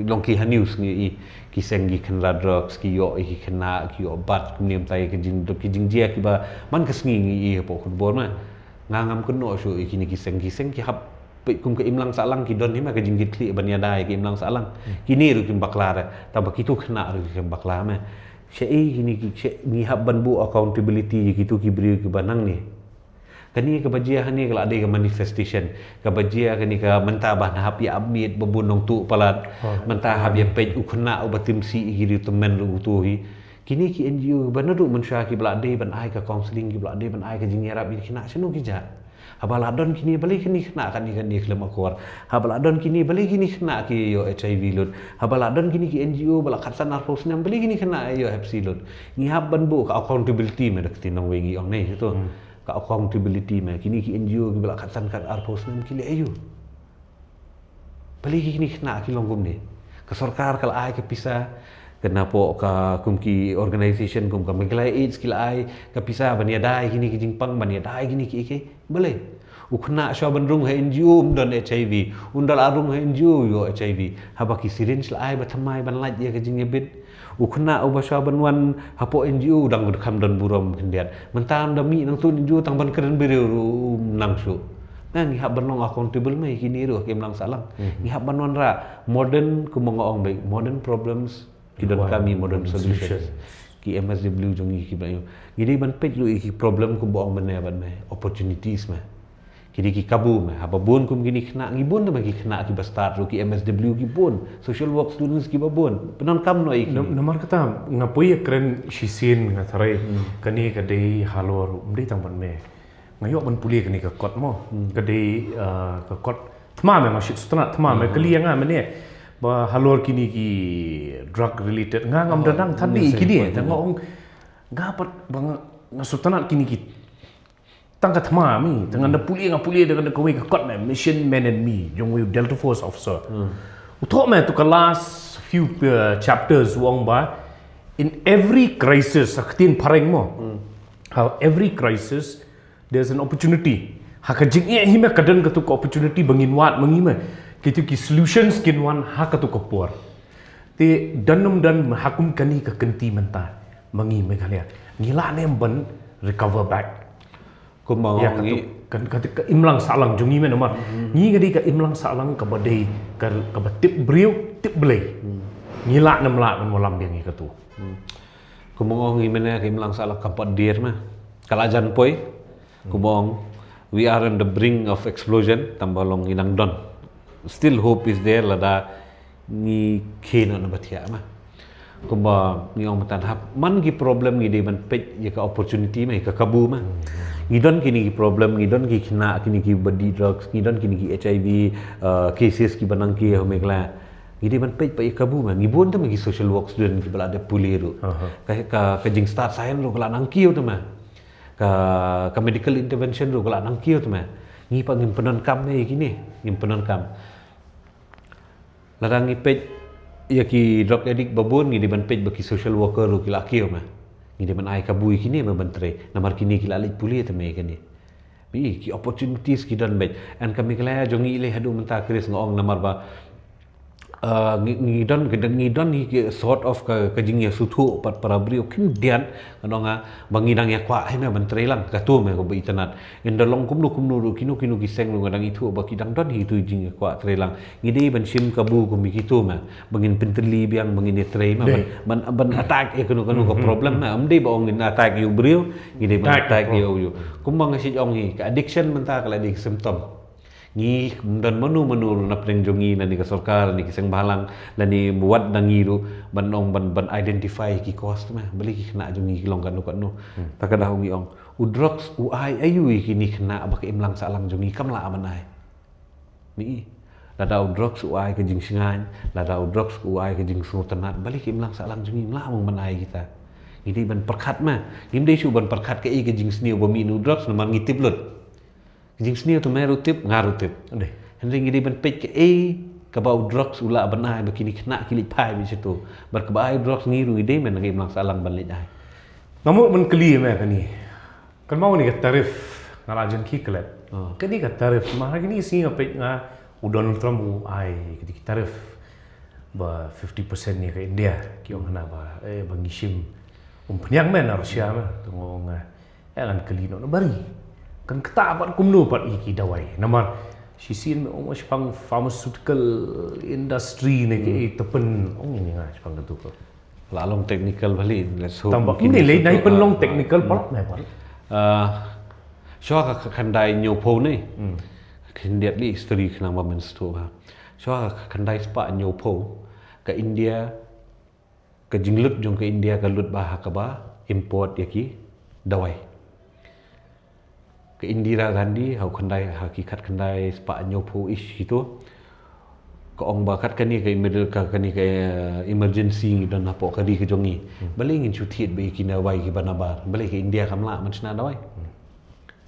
long ki ha news ngi ïohi, ki seng ki kynrad drugs, ki ïoh ïa ki khynnah, ki ïoh bat, kumne mynta ïa ki jing, ki jingjia kiba man ka sngi ngi ïohi hapoh khubor me. Nga ngam kynnoh shuh ïa kine ki seng, ki seng ki hap, peit kum ka imlang sahlang ki don hi me ka jingkitkhlieh ban ïada ïa ka imlang sahlang. Kine ruh kim bakla re, tang ba kito khynnah ruh kim bakla me. Shaei kine ki, shaei ngi hap ban buh accountability ïa kito ki briew kiba nangne. Kane kaba jia hangne ka la dei ka manifestation. Kaba jia kane ka mynta ba ngi hap ïa update ba bun nongtuh palat. Mynta hap ïa peit u khynnah uba tim sih ïa ki riew tymmen ruh uto hi. Kine ki N G O ba naduh mynshuwa kiba la dei ban ai ka counselling, kiba la dei ban ai ka jingïarap ïa ki khynnah, shano ki jah? Haba la don kine, balei kine khynnah katne katne khlem akor? Haba la don kine, balei kine khynnah ki ïoh H I V lut? Haba la don kine ki N G O ba la khatsan arphew snem, balei kine khynnah ïoh Hep C lut? Ngi hap ban buh ka accountability me, da ka ktien nongwei ngi ong ne, to. Ka accountability me, kine ki N G O kiba la khatsan khat arphew snem ki leh aïu? Balei kine khynnah ki long kumne? Ka sorkar ka la ai ka pisa, ka napoh ka kum ki organisation kum ka Meghalaya AIDS ki la ai ka pisa ban ïada ïa kine ki jingpang, ban ïada ïa kine ki, ki, balei? U khynnah shuwa ban rung ha N G O um don H I V. Un da la rung ha N G O u ïoh H I V. Haba ki syringe la ai ba thymmai ban lait ïa ka jingïabit. U khynnah uba shuwa ban wan hapoh N G O u dang kham don burom khyndiat. Mynta ynda mih nangta N G O tang ban kren briew ruh um nang shuh. Ngi hap ban long accountable ma ïa kine ruh ha ka imlang sahlang. Ngi hap ban wanrah modern, kumba nga ong beit, modern problems ki donkam ïa modern solutions. Ki M S W jong ngi kiba ïoh. Ngi dei ban peit ruh ïa ki problem kumba ong mynne bad me, opportunities ma. Ki dei ki kabu ma, haba bun kum kine ki khynnah, ngi bun da ma ki khynnah kiba start ruh, ki M S W ki bun, social work students kiba bun. Pyndonkam noh ïa ki. Namar kata nga poi ïa kren shisien nga tharai kane ka dei halor, ym dei tang bad me. Nga ïoh ban pule kane ka kot mo. Ka dei, ah, ka kot thma me, nga shit sutna thma me, kali ïa nga mynne. Ba halor kine ki drug related, nga ngam da nang thad ïa kine, tang nga ong, nga pat ba nga, nga sutna kine ki tang ka thma mi, tang nga da pule, nga pule da kawei ka kot me, Mission Men and Me, jong u Delta Force officer. U thoh me tu ka last few, uh, chapters u ong ba, in every crisis, ha ka ktien phareng mo. How every crisis, there's an opportunity. Ha ka jingeh hi me ka don katu ka opportunity ba ngin wad ma ngi me. Kitu ki solutions kin wan ha katu ka por. Te don ym don ha kum kane ka kynti mynta ma ngi Meghalaya. Ngi lah ne em ban recover back. Kumba ong ngi, kan, ka, ka imlang sahlang jong ngi me namar. Ngi ka dei ka imlang sahlang kaba dei, ka, kaba tip briew, tip Blei. Ngi lah ne em lah ban wallam biang ïa katu. Kumba ong ngi mynne ka imlang sahlang kam pat dier ma. Ka la jan poi. Kumba ong, we are on the brink of explosion, tangba long ngi nang don. Still hope is there lada ngi khie noh na ba thiah ma. Kumba ngi ong mynta hap man ki problem ngi dei ban peit ïa ka opportunity ma, ïa ka kabu ma. Ngi don kine ki problem, ngi don ki khynnah, kine kiba dih drugs, ngi don kine ki H I V, uh, cases kiba nang ki ha Meghalaya. Ngi dei ban peit pat ïa kabu ma, ngi bun te ma ki social work student kiba la dep pule ruh. Ka, ka, ka jingstad science ruh ka la nang kiew te ma. Ka, ka medical intervention ruh ka la nang kiew te ma. Ngi pat ngim pyndonkam ne ïa kine, ngim pyndonkam. Lada ngi peit ïa ki drug addict ba bun, ngi dei ban peit ba ki social worker ruh ki la kiew ma. Ngi dei ban ai kabu ïa kine ma ban trei. Namar kine ki la leit pule te ma ïa kine. Ba ïa ki opportunities ki don beit. Yn ka Meghalaya jong ngi lei haduh mynta Chris nga ong namar ba, uh, ngi, ngi don, ngi don, ngi don hi ki sort of ka, ka jingïasuthuh pat para briew khyndiat. Nga ong nga ba ngi dang ïa kwah hi me ban trei lang, katu me ko ba itynnad. Ynda long kumno kumno ruh kino kino ki seng ruh nga dang ithuh ba ki dang don hi tu jingkwah trei lang. Ngi dei ban shim kabu kum ïa kitu ma, ba ngin pyntylli biang, ba ngin ïa trei ma, ban, ban, ban attack ïa kano kano ka problem ma. Ym dei ba ong ngin attack ïa u briew, ngi dei ban attack ïa u. Kumba nga shait ong hi, ka addiction mynta ka la dei ka symptom. Ngi ym don mano mano ruh na pdeng jong ngi, lane ka sorkar, lane ki seng bhalang, lane wat na ngi ruh ban ong ban, ban identify ki cause ma. Balei ki khynnah jong ngi ki long kano kano. Ta ka daw ngi ong, u drugs u ai aïu ïa kine ki khynnah ba ka imlang sahlang jong ngi kam lah ban ai. Ni, lada u drugs u ai ka jingshngaiñ, lada u drugs u ai ka jingsngewtynnat, balei ka imlang sahlang jong ngi ym lah ban ai kita. Ngi dei ban pyrkhat ma. Ngim dei shuh ban pyrkhat kaei ka jingsniew ba mih na u drugs namar ngi tip lut. Ka jingsniew te me ruh tip, nga ruh tip. Hynrei ngi dei ban peit kaei kaba u drugs u lah ban ai ba kine ki khynnah ki leit phai beit shato. Bad kaba ai u drugs ngi ruh ngi dei man ka imlang sahlang ban leit ai. Nga mut ban kylli ïa me kane. Kan mut kane ka tariff nga la jan khie klet. Kane ka tariff ma ha kine ki sngi nga peit nga u Donald Trump u ai kane ka tariff ba fifty percent ïa ka India, ki ong hana ba, eh, ba ngi shim. Um pynïang me na Russia me, te nga ong, eh, ngan kylli noh na bari. Kan ktah pat kumno pat ïa ki dawai. Namar shisien me ong shaphang pharmaceutical industry ne ki, eh, te pyn ong ïa nga shaphang katu ka. La long technical bha lei, let's hope. Tang ba kine lei nai pynlong technical pat me pat. Ah, shuwa ka khyndai hynñiewphew ne. Khyndiat lei history khnang ba men sngewthuh bha. Shuwa ka khyndai spah hynñiewphew, ka India, ka jinglut jong ka India ka lut bha ha kaba import ïa ki dawai. Ka Indira Gandhi, ha u khyndai, ha ki khatkhyndai spah hynñiewphew ish kito. Ka ong ba kat kane ka emer-, ka, kane ka, eh, emergency ngi don hapoh ka ri ka jong ngi. Balei ngin shu thied beit ïa ki dawai kiba nabar. Balei ka India kam lah ban shna dawai.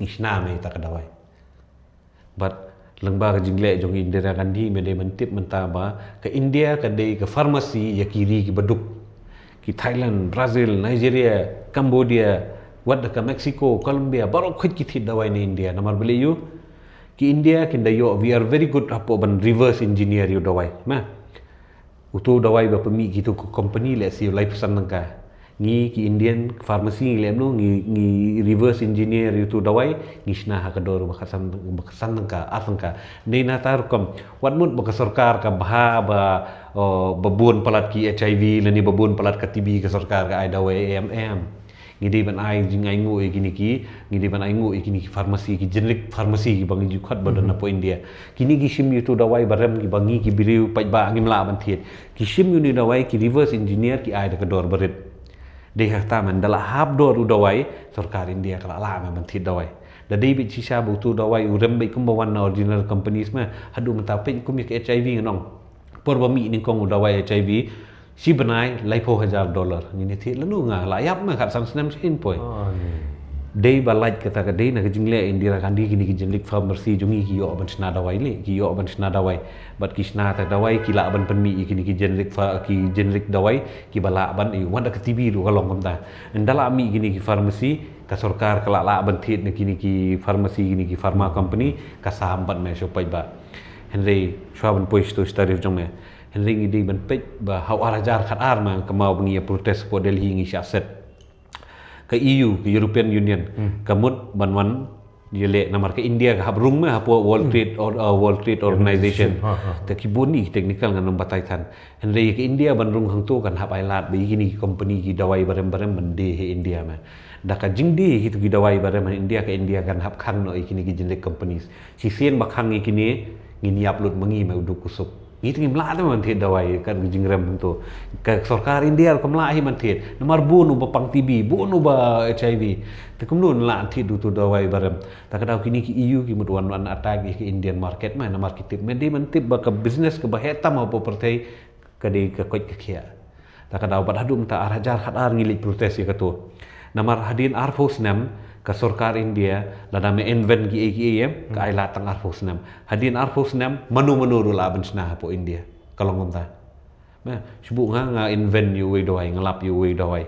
Ngi shna me ïa ta ka dawai. Bad lyngba ka jingleh jong Indira Gandhi me dei ban tip mynta ba ka India ka dei ka pharmacy ïa ki ri kiba duk. Ki Thailand, Brazil, Nigeria, Cambodia, wat da ka Mexico, Colombia, baroh khoit ki thied dawai na India. Namar balei ïoh? Ki India kin da ïoh, we are very good hapoh ban reverse engineer ïa u dawai. Ma. Utu u dawai ba pynmih kitu ki company lehse ïa u laiphew san tyngka. Ngi ki Indian pharmacy ngi leh kumno, ngi, ngi reverse engineer ïa utu u dawai, ngi shna ha ka dor ba khatsan, ba khatsan tyngka, ar tyngka. Dei na kata rukom, wat mut ba ka sorkar ka bha ba, oh, ba bun palat ki H I V, lane ba bun palat ka T B ka sorkar ka ai dawai, em, em. Ngi dei ban ai jingainguh ïa kine ki, ngi dei ban ainguh ïa kine ki pharmacy, ki generic pharmacy kiba ngi ju khot ba don hapoh India. Kine ki shim ïa utu u dawai ba rem kiba ngi ki briew paidbah ngim lah ban thied. Ki shim ïa une u dawai, ki reverse engineer, ki ai da ka dor ba rit. Dei ha kata man, da la hap dor u dawai, sorkar India ka la lah me ban thied dawai. Da dei beit shisha ba utu u dawai u rem beit kumba wan na original companies me, haduh mynta peit kum ïa ka H I V ngan ong. Por ba mih nyngkong u dawai H I V, shi bnai laiphew hajar dollar. Ngin ïa thied lano, nga la ïap me, khatsan snem shisien poi. Ah, ni. Dei ba lait kata ka dei na ka jingleh Indira Gandhi, kine ki generic pharmacy jong ngi ki ïoh ban shna dawai leh, ki ïoh ban shna dawai. Bad ki shna te dawai, ki lah ban pynmih ïa kine ki generic pha-, ki generic dawai, kiba lah ban, eh, wat da ka T B ruh ka long kumta. Ynda la mih kine ki pharmacy, ka sorkar ka lah lah ban thied na kine ki pharmacy, kine ki pharma company, ka sam pat me sha u paidbah. Hynrei shuwa ban poi sha utu u tariff jong me, hynrei ngi dei ban peit ba ha u ar hajar khatar, ma, kumno ba ngi ïa protest hapoh Delhi, ngi shah set. Ka E U, ka European Union, ka mut ban wan ïaleh, namar ka India ka hap rung me hapoh World Trade or, uh, World Trade Organization. Ha, ha. Te ki bun i technical ngan ym batai than. Hynrei ka India ban rung hangto kan hap ai lad ba ïa kine ki company ki dawai barem barem ban die ha India me. Da ka jingdie ïa kito ki dawai barem ha India, ka India kan hap khang noh ïa kine ki generic companies. Shisien ba khang ïa kine, ngin ïap lut ma ngi me u duk u suk. Ngi te ngim lah te ban thied dawai kat ka jingrem hangto. Ka sorkar India ruh kam lah hi ban thied. Namar bun uba pang T B, bun uba H I V. Te kumno ngi lah thied utu u dawai barem. Ta ka daw kine ki E U ki mut wan, wan attack ïa ka Indian market me, namar ki tip me, dei ban tip ba ka business kaba heh tam hapoh pyrthei ka dei ka koit ka khiah. Ta ka daw bad haduh mynta ar hajar khatar ngi leit protest ïa kato. Namar hadien arphew snem ka sorkar India, lada me invent kiei kiei, em, ka ai lad tang arphew snem. Hadien arphew snem mano mano ruh lah ban shna hapoh India. Ka long kumta. Me, shu buh nga, nga invent ïa uwei u dawai, nga lap ïa uwei u dawai.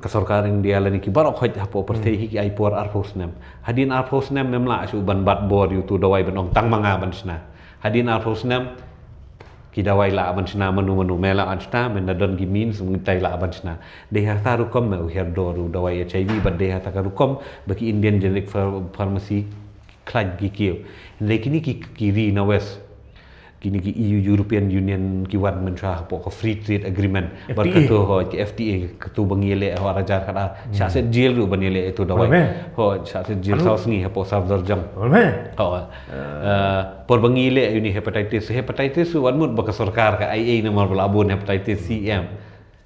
Ka sorkar India lane ki baroh khoit hapoh pyrthei hi ki ai por arphew snem. Hadien arphew snem mem lah shuh ban bat bor ïa utu u dawai ban ong tang ma nga ban shna. Hadien arphew snem ki dawai lah ban shna mano mano, me lah ban shna, me na don ki means, ngi tai lah ban shna. Dei ha kata rukom me u hiar dor u dawai H I V, bad dei ha kata ka rukom ba ki Indian generic phar-, pharmacy khlaiñ ki kiew. Hynrei kine ki, ki ri na West, kine ki E U, European Union, ki wan mynshuwa hapoh ka Free Trade Agreement. Bad F T A. Kato ho, ki F T A, kato ba ngi ïaleh ho ar hajar khatar. Shah set jel ruh ban ïaleh ito dawai. Ho, shah set jel saw sngi hapoh Safdarjung. Ho. Eh, por ba ngi ïaleh ïa une hepatitis, hepatitis ruh wat mut ba ka sorkar ka ai ei namar ba la bun hepatitis C, em.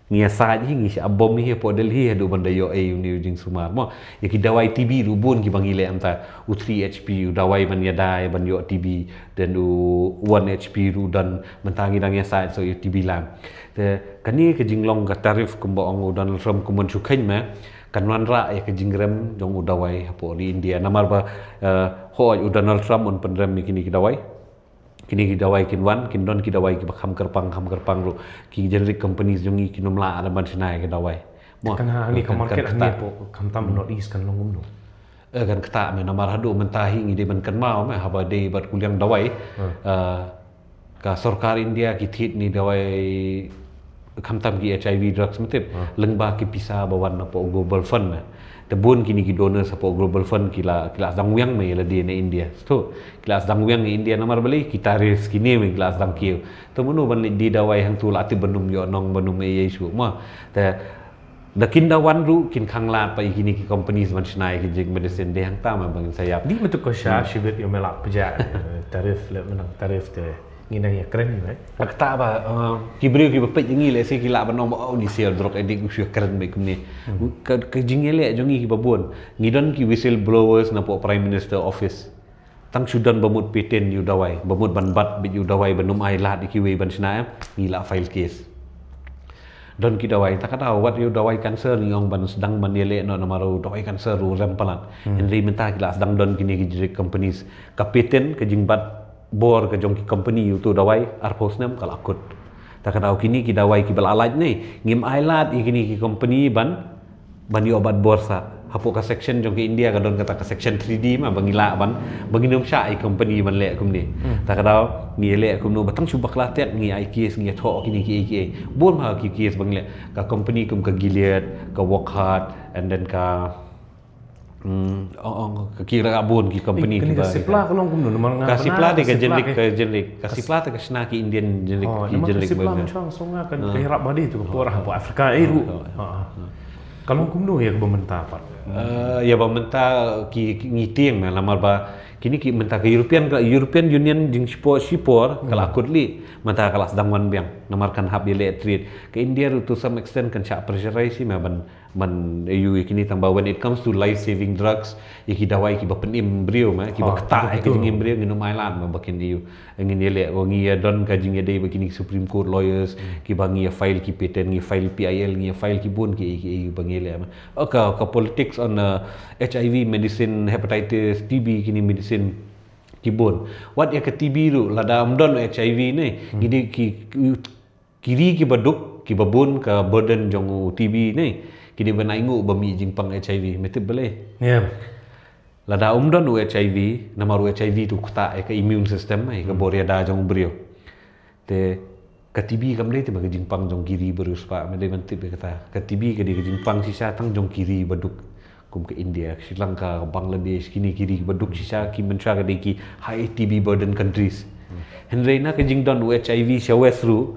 Ngi ïasaid hi, ngi shah bom hi hapoh Delhi haduh ban da ïoh ei une u jingsumar mo. Ïa ki dawai T B ruh bun kiba ngi leh mynta. U three H P, u dawai ban ïada ïa ban ïoh T B, then u one H P ruh don, mynta ngi dang ïasaid sa ïoh T B lang. Te kane ka jinglong ka tariff kumba ong u Donald Trump kumban shu kheiñ me, kan wanrah ïa ka jingrem jong u dawai hapoh ri India. Namar ba, eh, hooid u Donald Trump un pynrem ïa kine ki dawai. Kine ki dawai kin wan, kin don ki dawai kiba kham kyrpang, kham kyrpang ruh. Ki generic companies jong ngi kin ym lah ban shna ïa ki dawai. Mo, kan ha, ani ka market, kan ani kata. Hapoh khamtam North East kan long kumno? Eh, kan kata me, namar haduh mynta hi ngi dei ban kynmaw me, haba dei bad kuliang dawai. Eh, ka sorkar India ki thied ïa ki dawai khamtam ki H I V drugs mynta. Lyngba ki pisa ba wan napoh Global Fund me. Te bun kine ki donors hapoh Global Fund ki la, ki la sdang weng me ïa lade na India. Sdang weng ïa India namar balei, ki tariffs kine me ki la sdang kiew. Te mano ban leit die dawai hangto, la tip ban ym ïoh nong, ban ym ei ei shuh mo. Te da kin da wan ruh kin khang lad pat ïa kine ki companies ban shna ïa ki jing medicine, dei hangta me ba ngin sa ïap. Dei me tu ko sha shibit ïoh me lah pjah, eh, tariff leh, mynta tariff te. Ngi nang ïa kren ïa me. Kata ba, eh, ki briew kiba peit ïa ngi lehse ki lah ban ong ba, oh, ni shisha drug addict, u shu kren beit kumne. Ka, ka jingïaleh jong ngi kiba bun. Ngi don ki whistleblowers napoh Prime Minister Office. Tang shu don ba mut patent ïa u dawai, ba mut ban bat beit ïa u dawai, ban ym ai lad ïa kiwei ban shna, em, ngi lah file case. Don ki dawai, ta ka daw wat ïa u dawai cancer ngi ong ban sdang ban ïaleh noh namar u dawai cancer u rem palat. Hynrei mynta ki lah sdang don kine ki generic companies. Ka patent, ka jingbat bor ka jong ki company ïa utu u dawai arphew snem ka la kut. Ta ka daw kine ki dawai kiba la lait ne, ngim ai lad ïa kine ki company ban, ban ïoh bat bor sah. Hapoh ka section jong ka India ka don kata ka section three D ma ba ngi lah ban, ba ngin ym shah ïa company ban leh kumne. Hmm. Ta ka daw ngi leh kumno ba tang shu bakla tek ngi ai case ngi thoh kine kiei kiei. Bun ma ki case ba ngi leh ka company kum ka Gilead, ka Wockhardt, and then ka Hmm, oh, oh, ka kira ka bun ki company. Kane ka Cipla ka long kumno namar nga ka Cipla de ka generic, ka generic. Ka Cipla te ka shna ki Indian generic, ki generic. Cipla mynshwa nga sngew nga kan ka ïarap bad ïa tu ka por hapoh Africa ei ruh. Ka long kumno ïa kaba mynta pat? Ïa ba mynta ki ngi tieng na namar ba kine ki mynta ka European, ka European Union jingshipor shipor ka la kut lih mynta ka la sdang wan biang namar kan hap ïaleh trade. Ka India ruh to some extent kan shah pressurize ïa me ban ban ïa kine tang ba when it comes to life saving drugs, ïa ki dawai kiba pynim briew ma kiba ktah ïa ki jingim briew ngin ym ailad ma ba kin ïa ngin ïaleh. Ngi ïa don ka jingïadei bad kine ki Supreme Court lawyers kiba ngi ïa file ki patent, ngi file P I L, ngi ïa file ki bun ki ïa ki ïa ba ngi ïaleh ma. Ka ka politics on H I V medicine, hepatitis, T B, kine medicine ki bun. Wat ïa ka T B ruh lada ym don H I V ne ngi dei ki ki ri kiba duk kiba bun ka burden jong u T B ne ki dei ban ai nguh ba mih jingpang H I V. Me tip balei? Lada um don u H I V namar u H I V tu ktah ïa ka immune system, ïa ka bor ïada jong u briew. Te ka T B kam dei te ba ka jingpang jong ki ri ba riewspah, me dei ban tip ïa kata. Ka T B ka dei ka jingpang shisha tang jong ki ri ba duk. Kum ka India, ka Sri Lanka, ka Bangladesh, kine ki ri ba duk shisha ki mynshwa ka dei ki high T B burden countries. Hynrei na ka jingdon u H I V sha West ruh,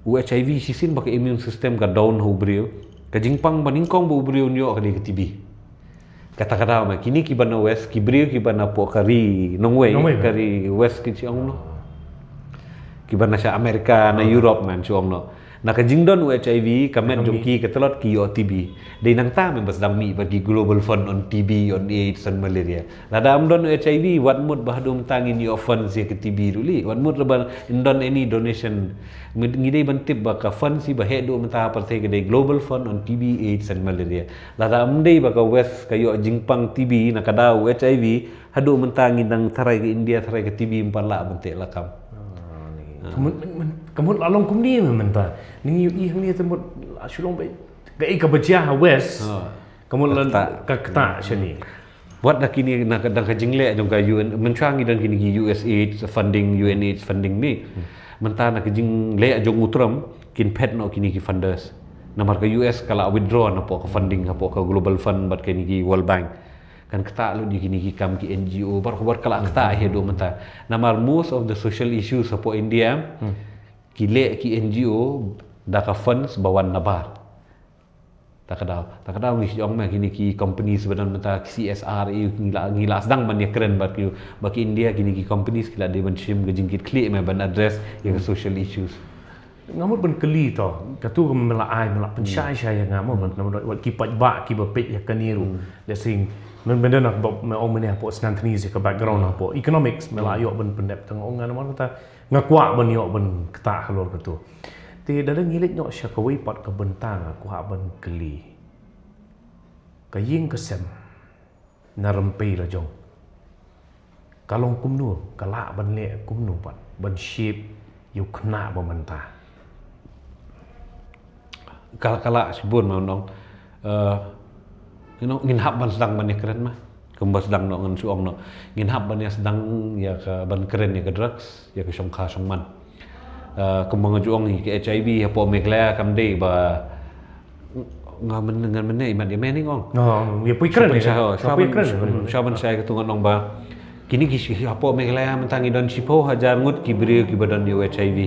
u H I V shisien ba ka immune system ka down ha u briew, ka jingpang ba nyngkong ba u briew un ïoh ka dei ka T B. Kata ka daw ma kine kiba na West, ki briew kiba na poh ka ri nongwei, ka ri West ki chi ong no. Kiba na sha America, na Europe man chi ong no. Na ka jingdon u H I V ka met jong ki ka tlot ki ïoh T B. Dei nangta me ba sdang mih ba ki Global Fund on T B, on AIDS and malaria. Lada ym don u H I V wat mut ba haduh mynta ngin ïoh fund ïa ka T B ruh lei. Wat mut ba ym don any donation. Ngi dei ban tip ba ka fund ïa ba heh duh mynta ha pyrthei ka dei Global Fund on T B, AIDS and malaria. Lada ym dei ba ka West ka ïoh jingpang T B na ka daw u H I V, haduh mynta ngi dang tharai ka India tharai ka T B ym pat lah ban teh lakam. Ka mut la long kumne mynta. Ngi ïohi hangne te mut la shu long ba kaei kaba jia ha West. Ka mut la ka ktah shane. Wat na kine na ka dang ka jingleh jong ka U N mynshwa ngi dang kine ki U S A I D funding, U N A I D funding ne. Mynta na ka jingleh jong u Trump kin phet noh kine ki funders. Namar ka U S ka la withdraw na poh ka funding hapoh ka Global Fund bad kine ki World Bank. Kan ktah lut ïa kine ki kam ki N G O, bar khubar ka la ktah hi haduh mynta. Namar most of the social issues hapoh India ki leh ki N G O da ka funds ba wan na bar. Ta ka daw, ta ka daw ngi ong ma kine ki companies ba don mynta ki C S R, ngi la ngi la sdang ban ïakren bad ki, ba ki India kine ki companies ki la dei ban shim ka jingkitkhlieh ma ban address ïa ka social issues. Nga mut ban kylli to, katu ka me la ai, me la pynshai shai ïa nga mut ban, wat ki paidbah kiba peit ïa kane ruh. Let's say, men benda na ba me ong mynne hapoh Snanthnese ka background hapoh economics, me la ïoh ban pyndep tang ong nga namar kata nga kwah ban ïoh ban ktah halor katu. Te da ngi leit noh sha kawei pat ka bynta nga kwah ban kylli. Ka ïing ka sem na Rympei la jong. Ka long kumno, ka lah ban leh kumno pat ban shape ïa u khynnah ba mynta. Ka la, ka la shibun ma nong. Eh, you know, ngin hap ban sdang ban ïakren ma. Kumba sdang noh ngan shu ong noh. Ngin hap ban ïa sdang ïa ka ban kren ïa ka drugs, ïa ka shongkha shongman. Eh, kumba nga ju ong hi ka H I V hapoh Meghalaya kam dei ba nga men ngan men ïa mat ïa men ong. Ïa pui kren. Sha ban shai ka tu ngan ong ba kine ki shi hapoh Meghalaya mynta ngi don shiphew hajar ngut ki briew kiba don ïa u H I V.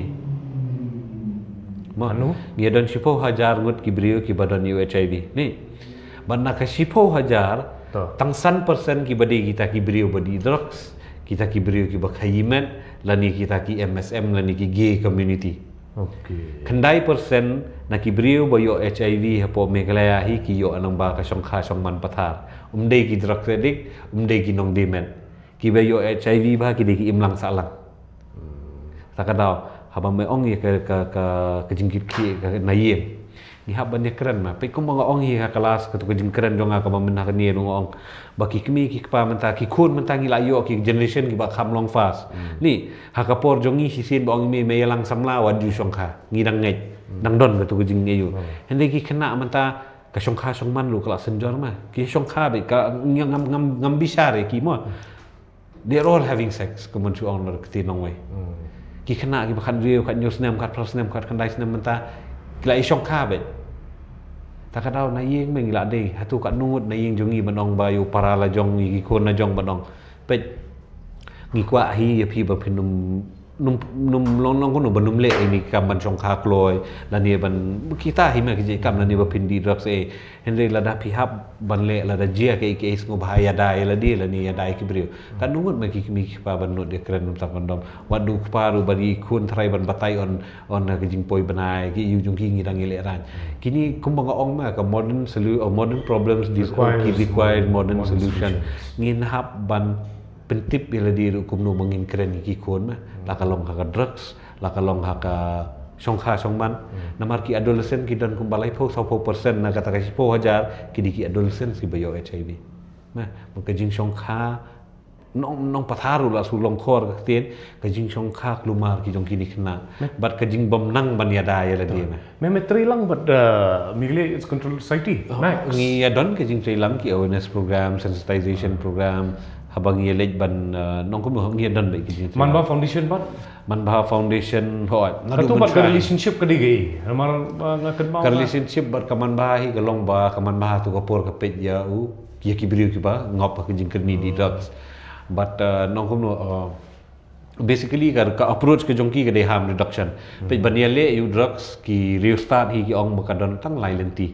Ma ngi don shiphew hajar ngut ki briew kiba don ïa u H I V. Ni. Bad na ka shiphew hajar tang san percent kiba dei kita ki briew ba dih drugs, kita ki briew kiba khaïi met, lane kita ki M S M lane ki gay community. Khyndai percent na ki briew ba ïoh H I V hapoh Meghalaya hi ki ïoh nang ba ka shongkha shongman pathar. Um dei ki drug addict, um dei ki nongdie met. Kiba ïoh H I V ba ki dei ki imlang sahlang. Ta ka daw haba me ong ïa ka, ka, ka, ka jingkitkhlieh ka na ïing. Ngi hap ban ïakren ma. Peit kumba nga ong hi ha ka last katu ka jingkren jong nga kaba mynta kane ruh nga ong ba ki kmie ki kpa mynta ki khun mynta ngi la ïoh ki generation kiba kham long fast. Ni ha ka por jong ngi shisien ba ong me me ïalang samla wat ju shongkha. Ngi dang ngeit. Dang don katu ka jingngeit. Hynrei ki khynnah mynta Ka shongkha shongman ruh ka la synjor ma. Ki shongkha beit ka ngam, ngam, ngam, ngam bishar ïa ki mo. They're all having sex, kumba shu ong na ka ktien nongwei. Ki khynnah kiba khathynriew, khathynñiew snem, khatphra snem, khatkhyndai snem mynta, ki la ïa shongkha beit. Ta ka daw na ïing me ngi la dei, hato katno ngut na ïing jong ngi ban ong ba ïa u para la jong, ïa ki khun la jong ban ong. Peit, ngi kwah hi ïa phi ba phin ym, ym, ym long, long kumno ban ym leh ïa kine ki kam ban shongkha kloi, lane ban, kita hi ma ki jait kam, lane ba phin dih drugs eh. Hynrei lada phi hap ban leh, lada jia kaei kaei, sngewbha ïada ïa lade lane ïada ïa ki briew. Katno ngut ma ki kmie ki kpa ban nud ïakren mynta kondom. Wat u kpa ruh ba dei khun tharai ban batai on, on ka jingpoi bnai, ki ïa u jong ki ngi dang ïaleh rang. Kine kumba nga ong ma, ka modern solu-, uh, modern problems dis-, requires ki require modern, modern solution. Solutions. Ngin hap ban pyntip ïa lade ruh kumno ba ngin kren ïa ki khun ma. La ka long ha ka drugs, la ka long ha ka shongkha shongman. Namar ki adolescent ki don kumba laiphew sawphew percent na kata ka shiphew hajar ki dei ki adolescent kiba ïoh H I V. Ma, ma ka jingshongkha nong, nong pathar ruh la shu long khor ka ktien, ka jingshongkha kulmar ki jong kine ki khynnah. Bad ka jingbymnang ban ïada ïa lade ma. Me, me trei lang bad, uh, Meghalaya AIDS Control Society. Oh, Max. Ngi ïa don ka jingtrei lang ki awareness program, sensitization program, haba ngi ïa leit ban, uh, nong kumno ngi ïa don bad ki jingtrei. Manbha Foundation bad? Manbha Foundation, hooid. Naduh katu bad ka mynshwa relationship ka dei kaei? Namar, uh, nga kynmaw ka relationship bad ka Manbha hi ka long ba, ka Manbha tu ka por ka peit ïa u, ïa ki briew kiba ngop ha ka jingkyrni dih drugs. Bad, uh, nong kumno, uh, basically ka, ka approach ka jong ki ka dei harm reduction. Peit ban ïaleh ïa u drugs ki riewstad hi ki ong ba ka don tang lai lynti.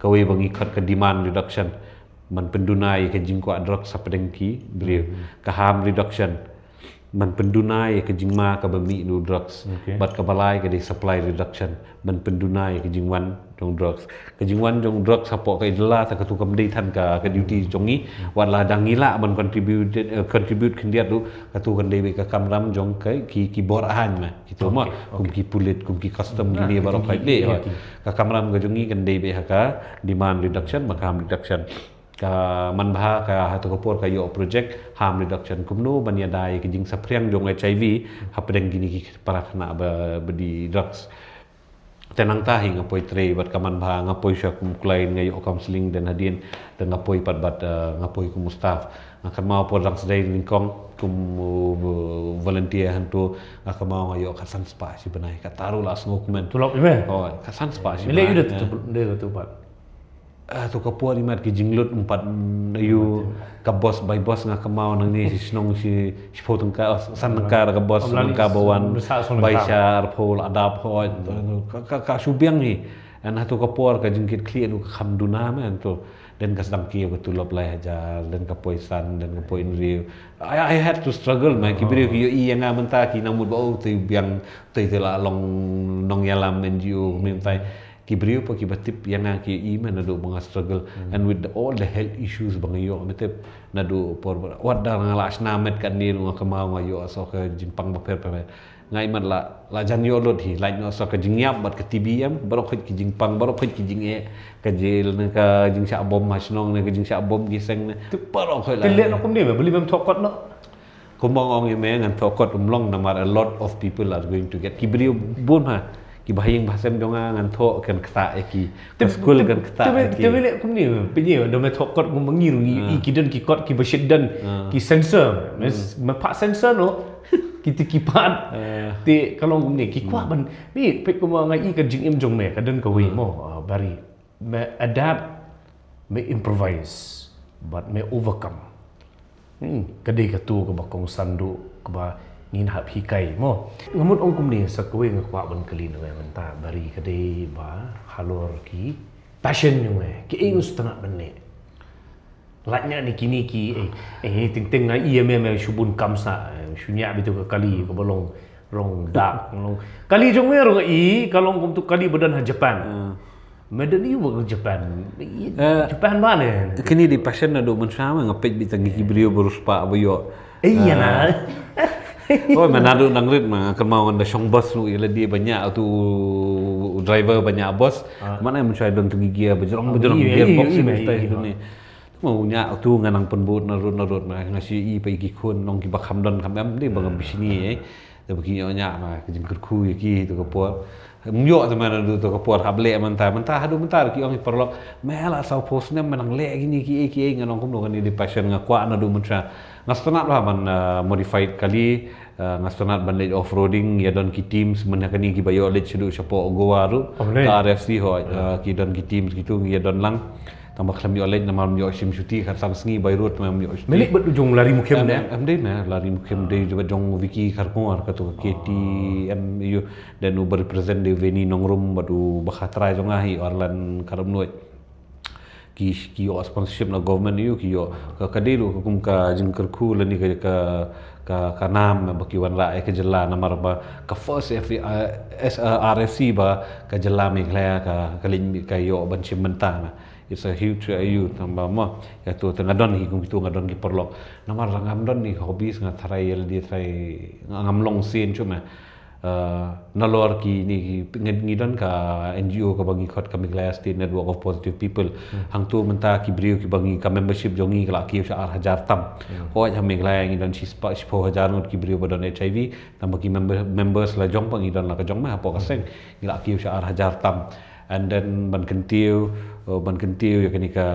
Kawei ba ngi khot ka demand reduction. Ban pynduna ïa ka jingkwah drugs hapdeng ki briew. Ka harm reduction. Ban pynduna ïa ka jingma kaba mih na u drugs. Okay. Bad kaba lai ka dei supply reduction. Ban pynduna ïa ka jingwan jong drugs. Ka jingwan jong drugs hapoh ka Ïdaladei katu kam dei than ka, ka duty jong ngi. Wat la dang ngi lah ban contribute, eh, contribute khyndiat ruh, katu kan dei beit ka kamram jong ka, ki, ki bor aiñ ma. Kitu ma, kum ki pulit, kum ki custom, kine baroh ka dei. Ka kamram ka jong ngi kan dei beit ha ka demand reduction, ma ka harm reduction. Ka Manbha ka hatu ka por ka ïoh project harm reduction kumno ban ïada ïa ka jingsaphriang jong H I V hapdeng kine ki para khynnah ba, ba dih drugs. Te nangta hi nga poi trei bad ka Manbha, nga poi sha kum u client, nga ïoh counselling, then hadien, then nga poi pat bad, eh, nga poi kum u staff. Nga kynmaw por dang sdei nyngkong kum u, uh, volunteer hangto, nga kynmaw nga ïoh khatsan spah shi bnai, kata ruh la sngewkmen. Tulop ïa me? Oh, khatsan spah shi bnai. Ïa. Ah, tu ka por imat ki jinglut em pat, mm, ïa u ka boss bai boss nga kynmaw nangne shi shnong shi, shiphew tyngka, oh, san tyngka da ka boss, san tyngka ba wan, bai sha arphew la dap hoi. Ka, ka, ka shu biang hi. Hynrei hatu ka por ka jingkit khlieh ruh ka kham duna ma, hangto. Then ka sdang kiew ka tulop lai hajar, then ka poi san, then ka poi hynriew. I, I had to struggle ma, ki briew ki ïohi ïa nga mynta ki nang mut ba, oh, te biang, te, te la long nongïalam N G O mynta. Ki briew pat kiba tip ïa nga ki ïohi ma naduh ba nga struggle. And with the, all the health issues ba nga ïoh, me tip naduh por ba, wat da nga la shna met katne ruh nga kynmaw nga ïoh sa ka jingpang bapher bapher. Nga imat la, la jan ïoh lut hi, lait noh sa ka jingïap bad ka T B M, baroh khoit ki jingpang, baroh khoit ki jingeh, ka jel ne ka jingshah bom ha shnong ne ka jingshah bom ki seng ne. Baroh khoit la. Te leh noh kumne me, balei mem thoh kot noh? Kumba nga ong ïa me, ngan thoh kot um long namar a lot of people are going to get. Ki briew bun ha, kiba ha ïing ba ha sem jong nga ngan thoh kan ktah ïa ki. Ka skul kan ktah ïa ki. Te me leh kumne me, pynïaid da me thoh kot kumba ngi ruh ngi ïohi ki don ki kot kiba shit don, ki sensor. Me phah sensor noh. Kita ki pat. Te ka long kumne ki kwah ban. Me peit kumba nga ïohi ka jingim jong me ka don kawei mo, ah, Bari. Me adapt, me improvise, bad me overcome. Hmm, ka dei katu kaba kongsan duh kaba ngin hap hikai mo. Nga mut ong kumne sa kawei nga kwah ban kylli na me mynta, Bari, ka dei ba halor ki passion jong me, kiei u sngewtynnat ban leh. Lait na ne kine ki, eh, eh, teng teng nga ïa me, me shu bun kam sa, eh, shu ñiah beit tu ka kali kaba long rong dark, long. Kali jong me ruh nga ïohi ka long kum tu kali ba don ha Japan. Me don ïa u ba ka Japan. Eh, Japan ba ne. Kine dei passion naduh mynshuwa ma, nga peit beit tang ki briew ba riewspah ba ïoh. Eh, ïa na. Oh, me naduh nang rit ma, nga kynmaw ngan da shong bus ruh ïa lade ba ñiah tu driver ba ñiah bus. Mana mynshuwa don tu ki gear ba jrong ba jrong, gearbox ïa me. Te ma u ñiah tu nga nang pynbud na rud na rud ma, nga shu ïohi pat ïa ki khun nong kiba kham don kham em, dei ba nga bishni eh. Te ba ki ïoh ñiah ma ka jingkyrkhu ïa ki tu ka por. Ym ïoh te ma naduh tu ka por hap leh mynta, mynta haduh mynta ki ong i paralok, me la saw phew snem me nang leh kine ki ei ki ei. Ngan ong kumno, kane dei passion, nga kwah naduh mynta. Nga sngewtynnat ba ban, ah, modified kali, ah, nga sngewtynnat ban leit off-roading, ïa don ki teams mynta kane kiba ïoh leit shaduh shapoh Goa ruh. Ka R F C ho, ah, ki don ki teams kitu, ïa don lang. Tang ba khlem ïoh leit namar ym ïoh shim shuti, khatsan sngi by road ma ym ïoh shuti. Me leit bad u jong Larry Mukhem ne? Em, em dei me, Larry Mukhem dei bad jong Vicky Kharkongor, kato ka K T M U, then uba represent dei u Veni Nongrum bad u bakha trai jong nga hi Arlan Kharumnuid. Ki, ki ïoh sponsorship na government, ïoh ki ïoh ka, ka dei ruh ka kum ka jingkyrkhu lane ka, ka, ka, ka nam ba ki wanrah ïa ka jylla namar ba ka first F, eh, S, eh, R F C ba ka jylla Meghalaya ka, ka leit ka ïoh ban shim bynta na. It's a huge, uh, ïa u tang ba mo. Ïa tu te nga don hi kum kitu, nga don ki paralok. Namar la ngam don ni hobbies, nga tharai ïa lade tharai nga, ngam long sien shuh me. Uh, nalor kine ki, ngi, ngi don ka N G O kaba ngi khot ka Meghalaya State Network of Positive People. Hangtu mynta ki briew kiba ngi, ka membership jong ngi ka la kiew sha ar hajar tam. Hooid ha Meghalaya ngi don shispah, shiphew hajar ngut ki briew ba don H I V. Tang ba ki member, members la jong ba ngi don la ka jong me hapoh ka seng. Ngi la kiew sha ar hajar tam. And then ban kyntiew, uh, ban kyntiew ïa kane ka,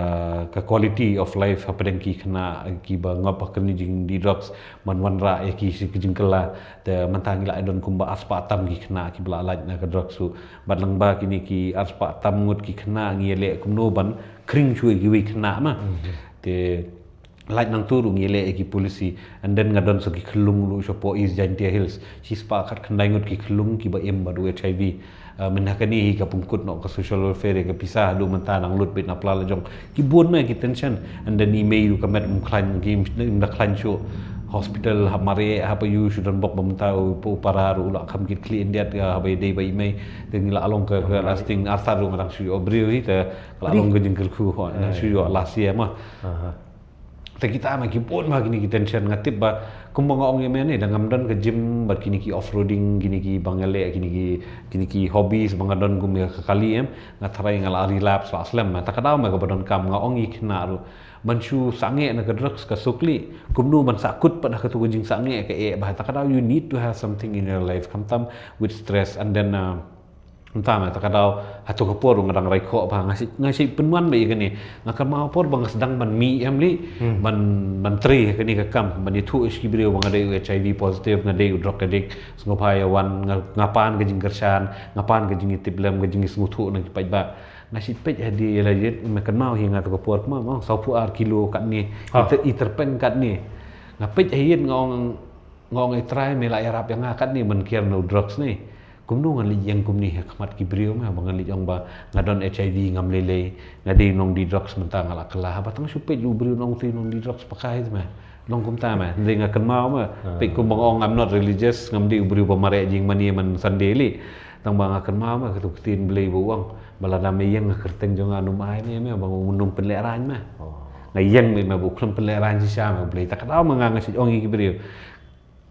ka quality of life hapdeng ki khynnah kiba ngop ha kane jingdih drugs, ban wanrah ïa ki shi ki jingkylla. Te mynta ngi la don kumba arspah tam ki khynnah kiba la lait na ka drugs ruh. Bad lyngba kine ki arspah tam ngut ki khynnah ngi ïaleh kumno ban khring shuh ïa kiwei khynnah ma. Te lait nangtu ruh ngi leh ïa ki policy, and then nga don sa ki khyllung ruh shapoh East Jaintia Hills. Shispah khatkhyndai ngut ki khyllung kiba im bad u H I V. Uh, mynta kane hi ka pynkut noh ka social welfare ïa ka pisa, haduh mynta nang lut beit na pla la jong. Ki bun ma ki tension, and then i mei ruh ka met um khlaiñ, ki im, im da khlaiñ shuh. Hospital hap mareh, hap aiu, shu don bok ba mynta u, u para ruh u la kham kit khlieh khyndiat, haba ïadei bad i mei. Te ngi la long ka, ka lasting, artat ruh nga dang shu ïoh briew hi, te ka la long ka jingkyrkhu ho, nang shu ïoh last year ma. Te kita ma ki bun ma kine ki tension, nga tip ba kumba nga ong ïa me ne, da ngam don ka gym bad kine ki off-roading, kine kiba nga leh, kine ki, kine ki hobbies ba nga don kum ïa ka kali em, nga tharai nga la relapse la slem. Ta ka daw me kaba donkam, nga ong ïa ki khynnah ruh, ban shu sangeh na ka drugs ka suk lih. Kumno ban sahkut pat ha katu ka jingsangeh ka eh bha. Ta ka daw you need to have something in your life, khamtam with stress, and then, uh, mynta me, ta ka daw, hato ka por nga dang rai khoh bha, nga shu, nga shu pynwan ba ïa kane. Nga kynmaw por ba nga sdang ban mih em lih, ban, ban trei ha kane ka kam, ban ïathuh ïa ki briew ba nga dei u H I V positive, nga dei u drug addict, sngewbha ïa wan, nga, nga pan ka jingkyrshan, nga pan ka jingïatiplem, ka jingsngewthuh na ki paidbah. Nga shu peit ha die ïa la ïit, me kynmaw hi nga tu ka por kynmaw, sawphew ar kilo katne, i tyrpeng katne. Nga peit ha ïit nga ong, nga ong, "Trai, me la ïarap ïa nga katne ban kiar na u drugs ne. Kumno ngan leit ïeng kumne ha khmat ki briew me, ba ngan leit ong ba nga don H I V, ngam lei lei, nga dei nongdih drugs mynta nga la kylla." Haba tang shu peit u briew nong te nongdih drugs pakai me. Long kumta me, hynrei nga kynmaw me. Peit kumba nga ong, I'm not religious, ngam dei u briew ba mareh jingmane man Sunday lih. Tang ba nga kynmaw me katu ka ktien Blei ba u ong ba lada me ïeng ha kyrteng jong nga, nym ai ne me ba ngan nym pynlehraiñ me. Nga ïeng me, me ba u khlem pynlehraiñ shisha me Blei. Ta ka daw me nga, nga shu ong ïa ki briew.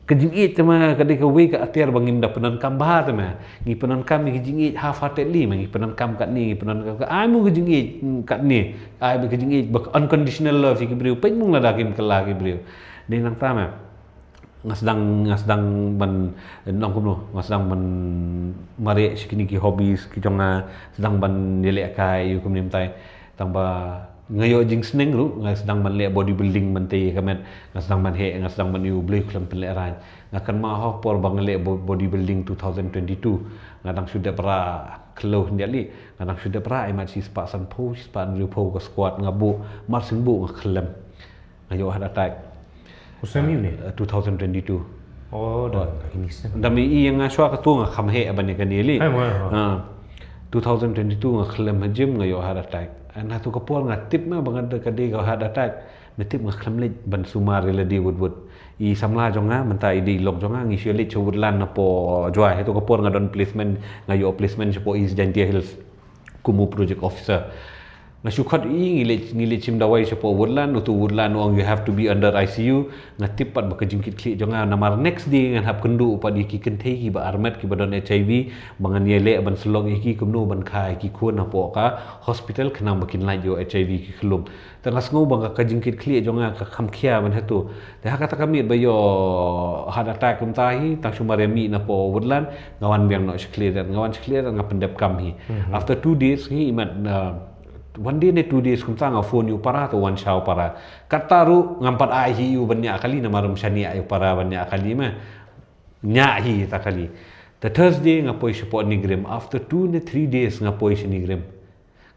Ka jingïeit te ma ka dei kawei ka atiar ba ngim da pyndonkam bha te ma. Ngi pyndonkam ïa ka jingïeit half-heartedly ma, ngi pyndonkam katne, ngi pyndonkam ka, ai mo ka jingïeit, mm, katne. Ai ba ka jingïeit ba unconditional love ïa ki briew. Peit mo lada kim kylla ki briew. Dei nangta ma. Nga sdang, nga sdang ban, nong kumno, nga sdang ban mareh sha kine ki hobbies ki jong nga, sdang ban ïalehkai ïa kumne mynta. Tang ba nga ïoh jingsneng ruh, nga sdang ban leh bodybuilding ban tei ïa ka met, nga sdang ban heh, nga sdang ban ïoh, U Blei u khlem pynlehraiñ. Nga kynmaw ha ka por ba nga leh bo-, bodybuilding two thousand twenty-two, nga dang shu dep rah, khlem hynrei leh, nga dang shu dep rah, imat shispah sanphew, shispah hynriewphew ka squat nga buh, mar shu buh nga khlem. Nga ïoh heart attack. U snem ïa une? Uh, two thousand twenty-two. Oh, da kine snem. Da me i ïa nga shuwa katu nga kham heh ban ïa kane leh. Hai, wah, wah. Ah, two thousand twenty-two nga khlem ha gym, nga ïoh heart attack. Hynrei ha tu ka por nga tip ma ba nga da ka dei ka heart attack. Nga tip nga khlem leit ban sumar ïa lade wut wut. I samla jong nga mynta i dei i lok jong nga, ngi shu leit sha Woodland napoh Jowai. Ha tu ka por nga don placement, nga ïoh placement shapoh East Jaintia Hills kum u project officer. Nga shu khot i, ngi leit, ngi leit shim dawai shapoh Woodland, utu Woodland u ong you have to be under I C U. Nga tip pat ba ka jingkitkhlieh jong nga, namar next day ngan hap kynduh pat ïa ki kynthei kiba armet kiba don H I V, ba ngan ïaleh ban sylloh ïa ki kumno ban kha ïa ki khun hapoh ka hospital khnang ba kin lait ïa u H I V ki khlum. Te nga sngew ba ka, ka jingkitkhlieh jong nga ka kham khia ban hato. Te ha kata ka miet ba ïoh heart attack kumta hi, tang shu mar ïa mih napoh Woodland, nga wan biang noh sha Khliehriat, nga wan sha Khliehriat nga pyndep kam hi. After two days hi, i mat, uh, one day ne two days kumta nga phone ïa u para, te u wan sha u para. Kata ruh ngam pat ai hi ïa u ban ñiah kali, namar ym shaniah ïa u para ban ñiah kali ma. Ñiah hi ta kali. Te Thursday nga poi shapoh NEIGRIHMS. After two ne three days nga poi sha NEIGRIHMS.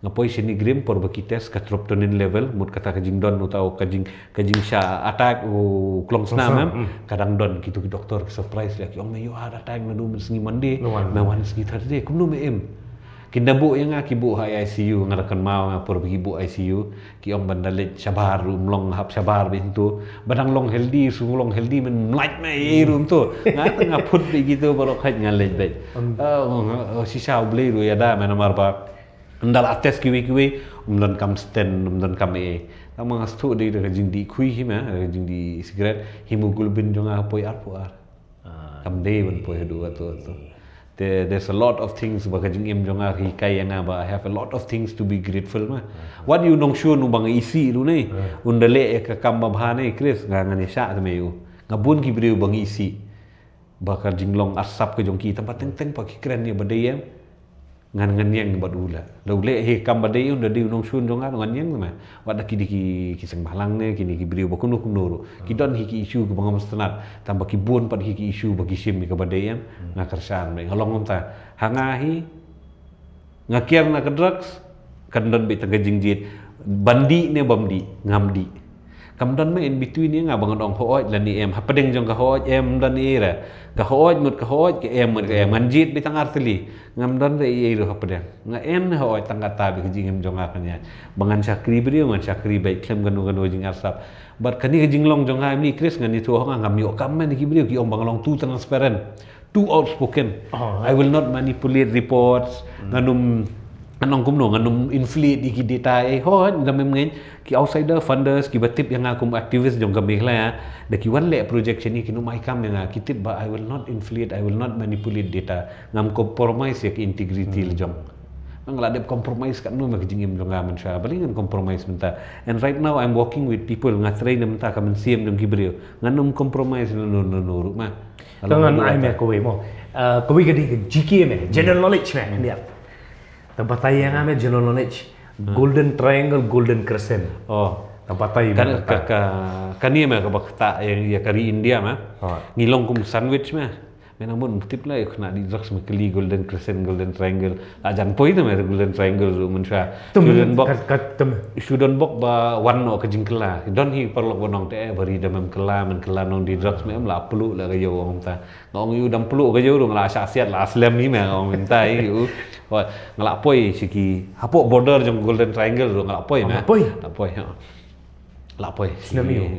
Nga poi sha NEIGRIHMS por ba ki test ka troponin level, mut kata ka jingdon uta u ka jing, ka jingshah attack u klongsnam, em. Ka dang don. Kitu ki doktor ki surprise ïa ki ong me ïoh heart attack naduh mynsngi Monday, me wan sngi Thursday, kumno me im? Kin da buh ïa nga, ki buh ha I C U, nga da kynmaw nga por ba ki buh I C U, ki ong ban da leit shabar ruh ym long, hap shabar beit hangto. Ba dang long healthy, shu long healthy men ym lait me ei ruh hangto. Nga, nga phut beit kitu baroh, khat nga leit beit. Ah, oh, shisha U Blei ruh ïada me, namar ba ynda la test kiwei kiwei, ym donkam stent, ym donkam ei. Tang ma nga sdang dei da ka jingdih khui hi me, da ka jingdih cigarette, hemoglobin jong nga poi arphew ar. Kam dei ban poi haduh kato kato. Te, there's a lot of things ba ka jingim jong nga ka hikai ïa nga ba I have a lot of things to be grateful ma. Wat ïa u nongshun uba nga isih ruh ne. Un da leh ïa ka kam babha ne, Chris, nga, ngan ïa shah te me ïa u. Nga bun ki briew ba nga isih. Ba ka jinglong arsap ka jong ki, tang ba teng teng pat ki kren ïa ba dei em. Ngan, ngan ïeng bad u la. La u leh hi kam ba dei, un da dei u nongshun jong nga, ngan ïeng ma. Wat da ki dei ki, ki seng bhalang ne, kine ki briew ba kumno kumno ruh. Ki don hi ki issue kiba ngam sngewtynnat. Tang ba ki bun pat hi ki issue ba ki shim ïa kaba dei em. Nga kyrshan beit, nga long kumta. Ha nga hi, nga kiar na ka drugs, kan don beit tang ka jingjied. Ban dih ne bym dih, ngam dih. Kam don ma in between ïa nga ba ngan ong hooid lane em. Hapdeng jong ka hooid em ym don ei re. Ka hooid mut ka hooid, ka em mut ka em. Ngan jied beit tang artylli. Ngam don re ei ei ruh hapdeng. Nga em ne hooid, tang kata beit ka jingim jong nga kan ïaid. Ba ngan shakri briew, ngan shakri beit khlem kano kano jingarsap. Bad kane ka jinglong jong nga, em ni Chris, ngan ïathuh ha nga, ngam ïoh kam ma ki briew, ki ong ba nga long too transparent. Too outspoken. I will not manipulate reports. Ngan ym, ngan ong kumno, ngan ym inflate ïa ki data. Eh, hooid, da mem ngeit, ki outsider funders, kiba tip ïa nga kum activist jong ka Meghalaya, da ki wan leh project shane, kin ym ai kam ïa nga, ki tip ba I will not inflate, I will not manipulate data. Ngam compromise ïa ka integrity la jong. Nga la dep compromise katno ma ka jingim jong nga mynshuwa, balei ngan compromise mynta. And right now I'm working with people, nga trei na mynta ka mynsiem jong ki briew. Ngan ym compromise na no no no ruh ma. Ka ngan ai me kawei mo. Ah, kawei ka dei ka G K me, general knowledge me, khyndiat. Ta batai ïa nga me general knowledge. Golden Triangle, Golden Crescent. Oh. Ta batai me. Ka, ka, kane me kaba ktah ïa, ïa ka ri India me. Ngi long kum sandwich me. Me nang bun tip la ïa u khynnah dih drugs me kylli Golden Crescent, Golden Triangle. La jan poi te me Golden Triangle ruh mynshuwa. Shu don bok, shu don bok ba wan noh ka jingkylla. Don hi paralok ba ong te eh, ba ri da mem kylla, mem kylla nongdih drugs me, em la pluh la ka ïew, ong mynta. Nga ong ïa u dang pluh ka ïew ruh nga la shah siat la slem hi me, nga ong mynta ïa u. Nga la poi sha ki hapoh border jong Golden Triangle ruh nga la poi me. La poi, ha. La poi. Snem ïa u.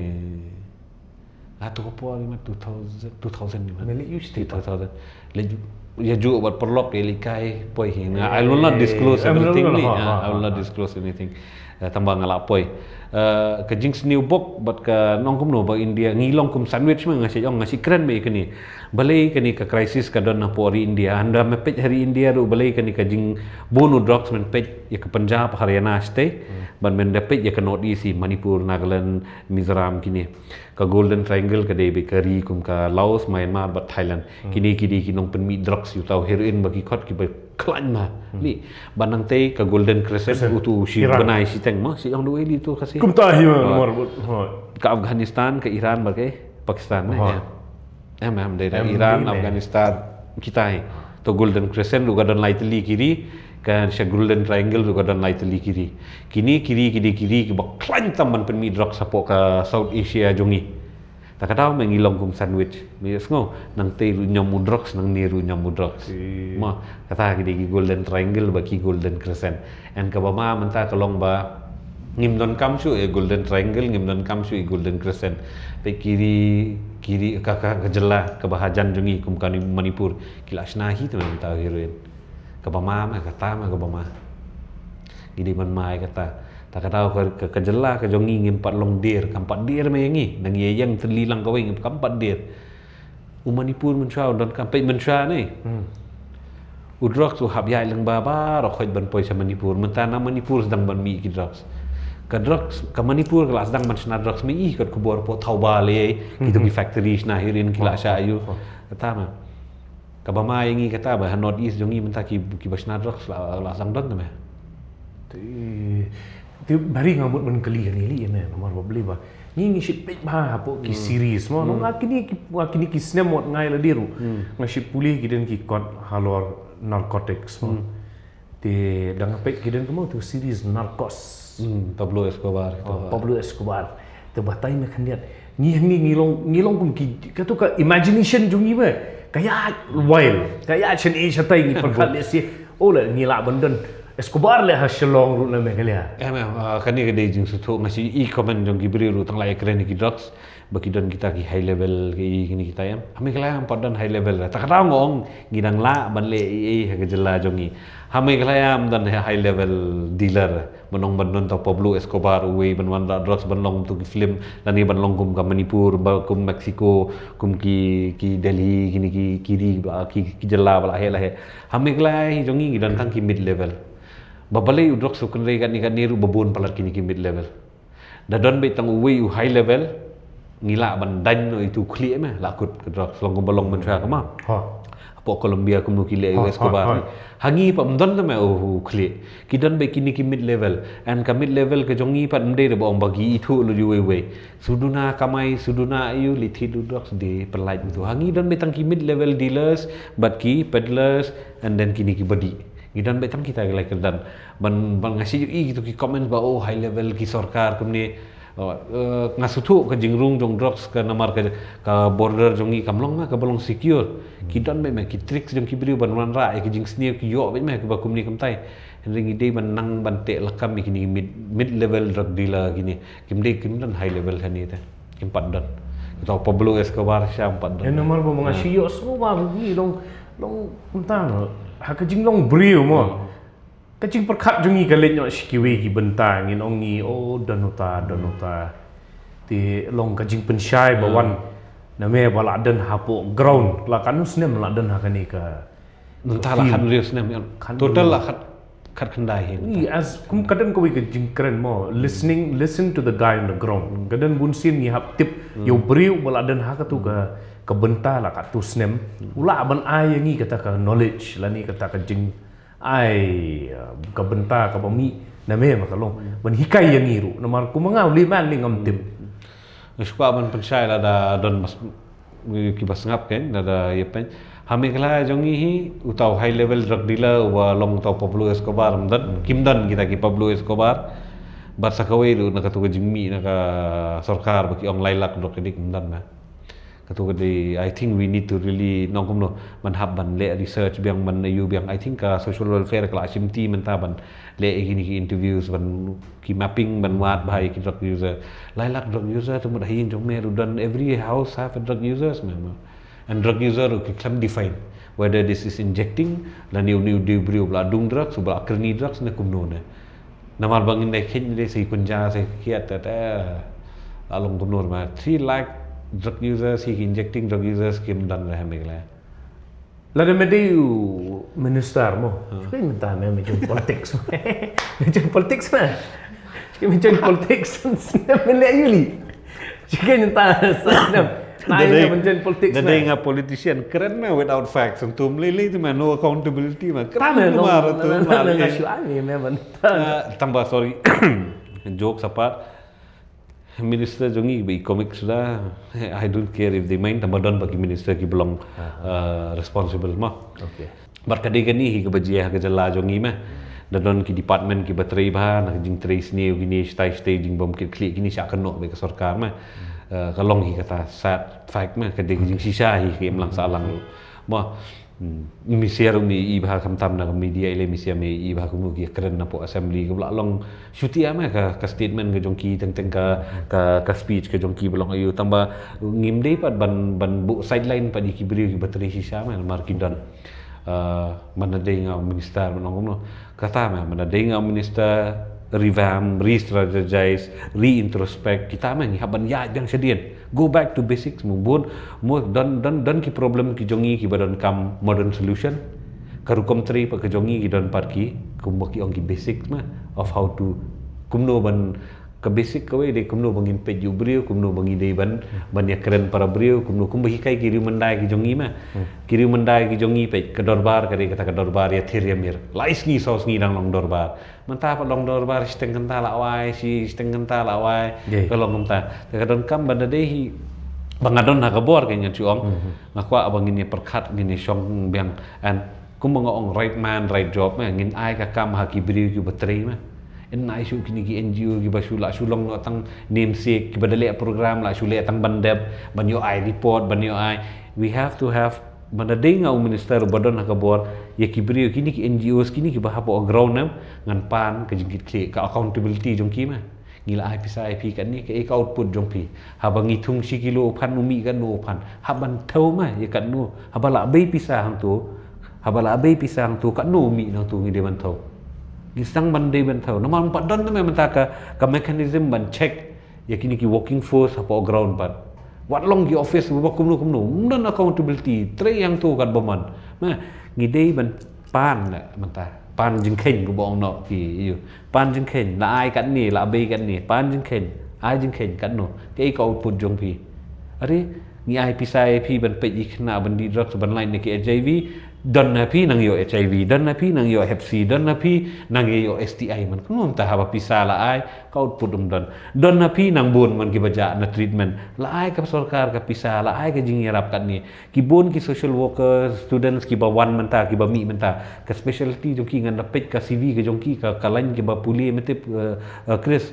Ah, tu ka por ni ma two thousand, two thousand ni ma. Me leh ïa u state. Two thousand. Leh ïa ju bad paralok ïa leh kai poi hi. I will not disclose everything ni. I will not disclose anything. Eh, tang ba nga la poi. Eh, ka jingsniew bok bad ka nongkumno ba India ngi long kum sandwich ma, nga shu ong, nga shu kren ba ïa kane. Balei kane ka crisis ka don hapoh ri India. Ynda me peit ha ri India ruh balei kane ka jingbun u drugs, men peit ïa ka Punjab, Haryana state. Bad men da peit ïa ka North East, Manipur, Nagaland, Mizoram kine. Ka Golden Triangle ka dei beit ka ri kum ka Laos, Myanmar bad Thailand. Kine ki dei ki nongpynmih drugs, ïa uta u heroin ba ki khot kiba khlaiñ ma. Ni, ba nangtei ka Golden Crescent, utu shi bnai shiteng ma, shi ong da wei li tu ka shi. Kumta hi ma, mar bud. Ka Afghanistan, ka Iran bad ka Pakistan ne. Em, em, dei da Iran, Afghanistan, kita hi. To Golden Crescent ruh ka don lai tylli ki ri, ka sha Golden Triangle ruh ka don lai tylli ki ri. Kine ki ri ki dei ki ri kiba khlaiñ tam ban pynmih drugs hapoh ka South Asia jong ngi. Ta ka daw me ngi long kum sandwich. Me sngew, nangtei ruh ñiom u drugs, nangne ruh ñiom u drugs. Ma, kata ki dei ki Golden Triangle bad ki Golden Crescent. And kaba ma mynta ka long ba ngim donkam shuh ïa Golden Triangle, ngim donkam shuh ïa Golden Crescent. Peit ki ri, ki ri ka, ka, ka jylla kaba hajan jong ngi kum ka Manipur, ki la shna hi te mynta u heroin. Kaba ma, ma kata ma kaba ma. Ngi dei ban mai kata. Ta ka daw ka, ka, ka jylla ka jong ngi ngim pat long der, kam pat der me ngi. Na ngi ïeng tylli lang kawei ngim kam pat der. U Manipur mynshuwa u don kam peit mynshuwa ne. U drugs u hap ïaid lyngba baroh khoit ban poi sha Manipur. Mynta na Manipur sdang ban mih ki drugs. Ka drugs, ka Manipur ka la sdang ban shna drugs me i kot khubor po Thoubal le. Kitu ki factory shna heroin ki la sha ayu. Kata ma. Kaba ma ïa ngi kata ba ha North East jong ngi mynta ki, kiba shna drugs la, la sdang don te me. Te, te bari nga mut ban kylli kane li ïa me, namar ba beli ba. Ngi ngi shit peit ba hapoh ki series mo, no nga kini ki, nga kini ki snem mot ngai la diru. Nga shit puli ki den ki kot halor narcotics mo. Te dang peit ki den kamo tu series Narcos. Hmm, Pablo Escobar. Oh, Pablo Escobar. Te batai me khyndiat. Ngi ngi ngi long ngi long kum ki katu ka imagination jong ngi me. Ka ïa wild. Ka ïa chen e shatai ngi pyrkhat le si. Oh le ngi lah ban don Escobar le ha Shillong ruh na Meghalaya. Em em, ah, kane ka dei jingsngewthuh nga shi i comment jong ki briew ruh tang la ïa kren ki drugs. Ba ki don kita ki high level ki kini kita em. Ha Meghalaya em pat don high level. Ta ka daw nga ong ngi dang lah ban leh ei ei ha ka jylla jong ngi. Ha Meghalaya em don high level dealer. Ban ong ban don ta Pablo Escobar uwei ban wanrah drugs ban long tu ki film lane ban long kum ka Manipur ba kum Mexico kum ki, ki Delhi kini ki, ki ri ba ki, ki jylla ba la heh la heh. Ha Meghalaya hi jong ngi ngi don tang ki mid level. Ba balei u drugs u kynrei katni katni ruh ba bun palat kini ki mid level. Da don beit tang uwei u high level ngi lah ban daiñ noh ïa itu u khlieh me la kut ka drugs long kumba long mynshuwa kama. Hapoh Colombia kumno ki leh ïa u Escobar. Ha ngi pat ym don te me u khlieh. Ki don beit kini ki mid level. And ka mid level ka jong ngi pat ym dei da ba ong ba ki ithuh lut ïa uwei uwei. Shu duna kamai, shu duna ïa u leit thied u drugs de pynlait itu. Ha ngi don beit tang ki mid level dealers bad ki peddlers and then kini ki badi. Ngi don beit tang kita ki lai kyrdan. Ban, ban nga shi ïohi kitu ki comment ba oh high level ki sorkar kumne. Oh, eh, nga sngewthuh ka jingrung jong drugs ka namar ka, ka border jong ngi kam long ma kaba long secure. Ki don beit ma ki tricks jong ki briew ban wanrah ïa ki jingsniew ki ïoh beit ma kaba kumne kumtai. Hynrei ngi dei ban nang ban teh lakam ïa kini mid, mid level drug dealer kini. Kim dei kim don high level kane te. Kim pat don. Kita Pablo Escobar sha em pat don. Ïa namar ba ma nga shi ïohsngew ba ngi long, long kumta no. Ha ka jinglong briew mo. Ka jingpyrkhat jong ngi ka leit noh sha kiwei ki bynta ngin ong ngi oh don uta don uta. Te long ka jingpynshai ba wan na me ba la don hapoh ground la katno snem la don ha kane ka. Mynta la khathynriew snem. Total la khat, khatkhyndai hi. As kum ka don kawei ka jingkren mo listening, listen to the guy on the ground. Ka don bun sien ngi hap tip ïa u briew ba la don ha katu ka, ka bynta la katto snem. U lah ban ai ïa ngi kata ka knowledge lane kata ka jing ai, uh, ka bynta kaba mih na me ma ka long ban hikai ïa ngi ruh namar kum nga u layman ne ngam tip. Nga shu kwah ban pynshai lada don mas, ki ba sngap kein lada ïa pyn. Ha Meghalaya jong ngi hi uta u high level drug dealer uba long uta u Pablo Escobar ym don, kim don kita ki Pablo Escobar. Bad sa kawei ruh na katu ka jingmih na ka sorkar ba ki ong lai lak drug addict ym don ma. Katu ka dei, I think we need to really nong kumno ban hap ban leh research biang ban ïoh biang. I think ka social welfare ka la shim ti mynta ban leh ïa kini ki interviews ban ki mapping ban wad bha ïa ki drug user. Lai lak drug user te mut ha ïing jong me ruh don every house have a drug users me. And drug user ruh ki khlem define whether this is injecting lane u ne u dei u briew ba la dung drugs, ba la kyrni drugs ne kumno ne. Namar ba ngin dei khein dei sa i kunja sa i kiat te te. La long kumno ma three lakh drug users hi ki injecting drug users kim don re ha Meghalaya. Lada me dei u minister mo. Shu kein mynta me me join politics. Me join politics na. Shu kein me join politics. Snem me leh ïuli. Shu kein mynta sa snem. Na ïa me join politics na. Dei nga politician kren na without facts. Tum lili tu ma no accountability ma. Kren na no. Nga shu ani me ban. Tamba sorry. Jokes apart. Minister jong ngi ba i comic suda, I don't care if they mind, tang ba don ba ki minister ki ba long, uh, responsible ma. Okay. Bad ka dei kane hi kaba jia ha ka jylla jong ngi ma. Da don ki department ki ba trei bha na ka jingtrei sniew kine shatai shatai jingbym kit khlieh kine sha ka noh ba ka sorkar ma. Uh, ka long hi kata sad fact ma ka dei ka jingshisha hi ka imlang sahlang. Ma. Hmm. Mi siar mi i bha khamtam na media ile mi siar mi i bha kumno ki kren na po assembly ka bla long shuti ama ka, ka statement ka jong ki teng teng ka, ka, ka speech ka jong ki ba long ayu tamba ngim dei pat ban, ban bu sideline pat ki briew ki ba trei shisha ma mar ki don. Uh, mana dei nga u minister, mana ngam no. Kata ma, mana dei nga u minister, revamp, re-strategize, re-introspect, kita ma ngi hap ban ïaid biang shadien. Go back to basics, mo bun, mo don, don, don ki problem ki jong ngi kiba donkam modern solution. Ka rukom trei pat ka jong ngi ki don pat ki, kumba ki ong ki basics ma, of how to, kumno ban, ka basic kawei dei kumno ba ngin peit ïa u briew, kumno ba ngi dei ban, ban ïakren para briew, kumno, kumba hikai ki riewmyndai ki jong ngi ma. Ki riewmyndai ki jong ngi peit, ka dorbar ka dei kata ka dorbar ïathir ïamir. Lai sngi saw sngi dang long dorbar. Mynta pat long dorbar shiteng kynta la wai, shi, shiteng kynta la wai. Ka long kumta. Te ka donkam ban da dei hi, ba nga don ha ka bor ka ngan shu ong. Nga kwah ba ngin ïa pyrkhat, ngin ïa shong biang. And kumba nga ong, right man, right job ma. Ngin ai ka kam ha ki briew kiba trei ma. Ym ai shuh kine ki N G O kiba shu lah shu long noh tang namesake, kiba da leh program lah shu leh tang ban dep, ban ïoh ai report, ban ïoh ai. We have to have, mana dei nga u minister uba don ha ka bor, ïa ki briew kine ki N G Os kine kiba hapoh ground em, ngan pan ka jingkitkhlieh, ka accountability jong ki ma. Ngi la ai pisa ïa phi katne, kaei ka output jong phi. Haba ngi thung shi kilo u phan, u mih katno u phan. Hap ban thew ma ïa katno. Haba la bei pisa hangto, haba la bei pisa hangto, katno u mih nangto ngi dei ban thew. Ngi sdang ban dei ban thew. Namar ym pat don te ma mynta ka, ka mechanism ban check ïa kine ki working force hapoh ground pat. Wat long ki office ba kumno kumno, ym don accountability, trei hangto katba mon. Ma, ngi dei ban pan na mynta. Pan jingkheiñ, kumba ong noh ki, ïa. Pan jingkheiñ, la ai katne, la bei katne, pan jingkheiñ, ai jingkheiñ katno. Kaei ka output jong phi. Are, ngi ai pisa ïa phi ban peit ïa ki khynnah ban die drugs, ban lait na ki H I V, don na phi nang ïoh H I V, don na phi nang ïoh Hep C, don na phi nang ïoh S T I man. Kumno mynta haba pisa la ai, ka output ym don. Don na phi nang bun man kiba jah na treatment. La ai ka sorkar ka pisa, la ai ka jingïarap katne. Ki bun ki social worker, students kiba wan mynta, kiba mih mynta. Ka specialty jong ki ngan da peit ka C V ka jong ki, ka, ka line kiba pule mynta, eh, eh, Chris.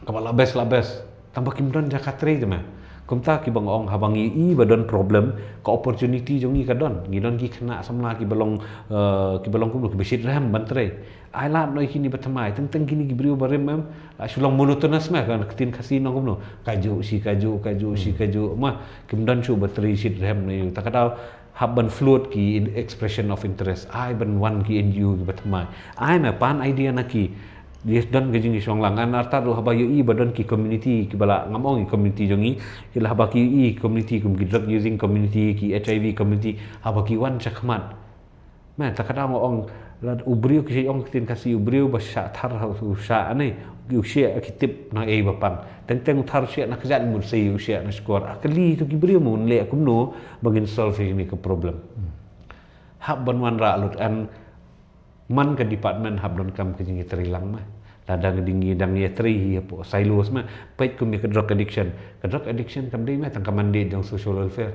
Kaba la best, la best. Tangba kim don jaka trei te ma. Kumta kiba nga ong haba ngi i ba don problem, ka opportunity jong ngi ka don. Ngi don ki khynnah samla kiba long, eh, kiba long kumno, kiba shitrhem ban trei. Ai lad noh ïa kine ba thymmai, teng teng kine ki briew ba rim em, la shu long monotonous ma, ka ktien Khasi nong kumno. Kajuh shi kajuh, kajuh shi kajuh. Ma, kim don shuh ba trei shitrhem noh ïa u. Ta ka daw, hap ban float ki in-, expression of interest. Ai ban wan ki N G O kiba thymmai. Ai ma pan idea na ki. Ïa don ka jingïashong lang. Ngan artat ruh haba ïohi ba don ki community kiba la, ngam ong ki community jong ngi. Ki la haba ki ïohi community kum ki drug using community, ki H I V community. Haba ki wan shakhmat. Ma, ta ka daw nga ong, lada u briew, ki ong ktien Khasi, u briew ba shah thar ha u shah ne, u shah ki tip na ei ba pang. Teng teng u thar u shah na kjat mut sei u shah na shkor. A kali to ki briew, mut leh kumno ba ngin solve ïa kane ka problem. Hap ban wanrah lut, and man ka department hap donkam ka jingïatrei lang ma. Lada ngi dang ïatrei hi hapoh silos ma. Peit kum ïa ka drug addiction. Ka drug addiction kam dei ma tang ka mandate jong social welfare.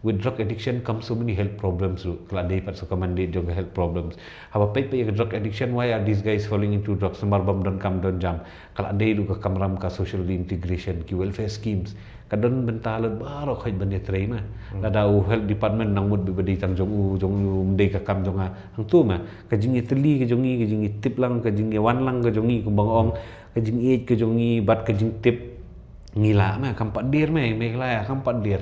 With drug addiction comes so many health problems ruh. Ka la dei pat sa ka mandate jong ka health problems. Haba peit peit ïa ka drug addiction, why are these guys falling into drugs? Namar bym donkam don jam. Ka la dei ruh ka kamram ka social reintegration, ki welfare schemes. Ka don bynta lut baroh khoit ban ïatrei ma. Lada u health department nang mut beit ba dei tang jong u, jong u, ym dei ka kam jong nga. Hangto ma, ka jingïatylli ka jong ngi, ka jingïatip lang, ka jingïawan lang ka jong ngi, kumba nga ong, ka jingïeit ka jong ngi bad ka jingtip, ngi lah ma, kam pat dier ma, Meghalaya kam pat dier.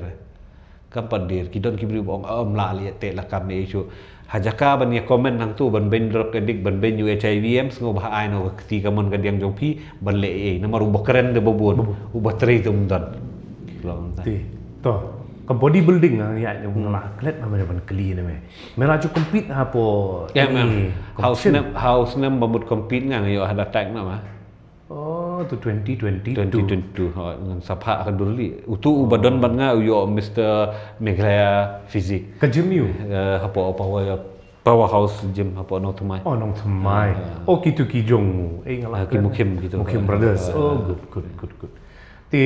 Kam pat dier, ki don ki briew ba ong, ym lah leh te la kam ei shuh. Ha jaka ban ïa comment hangto, ban beiñ drug addict, ban beiñ u H I V em, sngewbha ai noh ka kti kamon kadiang jong phi ban leh ei ei. Namar uba kren te ba bun, uba trei te ym don. Long ta. Te, to, ka body building nga ïa, nga la klet ma me ban kylli ne me. Me la ju compete hapoh, eh, ha u snem, ha u snem ba mut compete nga, nga ïoh heart attack noh ma. Oh, tu twenty twenty-two. Twenty twenty-two, ha, ngan sa phah ka dur lei. Utu uba don bad nga u ïoh Mister Meghalaya Physique. Ka gym ïa u? Eh, hapoh, hapoh, Powerhouse Gym hapoh Nongthymmai. Oh, Nongthymmai. Oh, kitu ki jong u. Eh, nga la, ki Mukhim kitu. Mukhim Brothers. Oh, good, good, good, good. Te,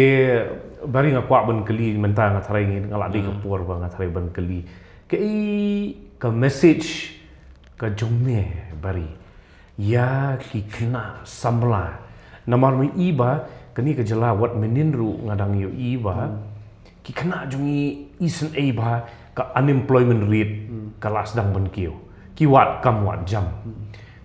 Barry, nga kwah ban kylli mynta, nga tharai ngi, nga la dei ka por ba nga tharai ban kylli. Kaei ka message ka jong me, Barry, ïa ki khynnah samla. Namar me i ba kane ka jylla, wat mynnin ruh nga dang ïohi ba ki khynnah jong ngi, isynei ba ka unemployment rate ka la sdang ban kiew. Ki wad kam wad jam.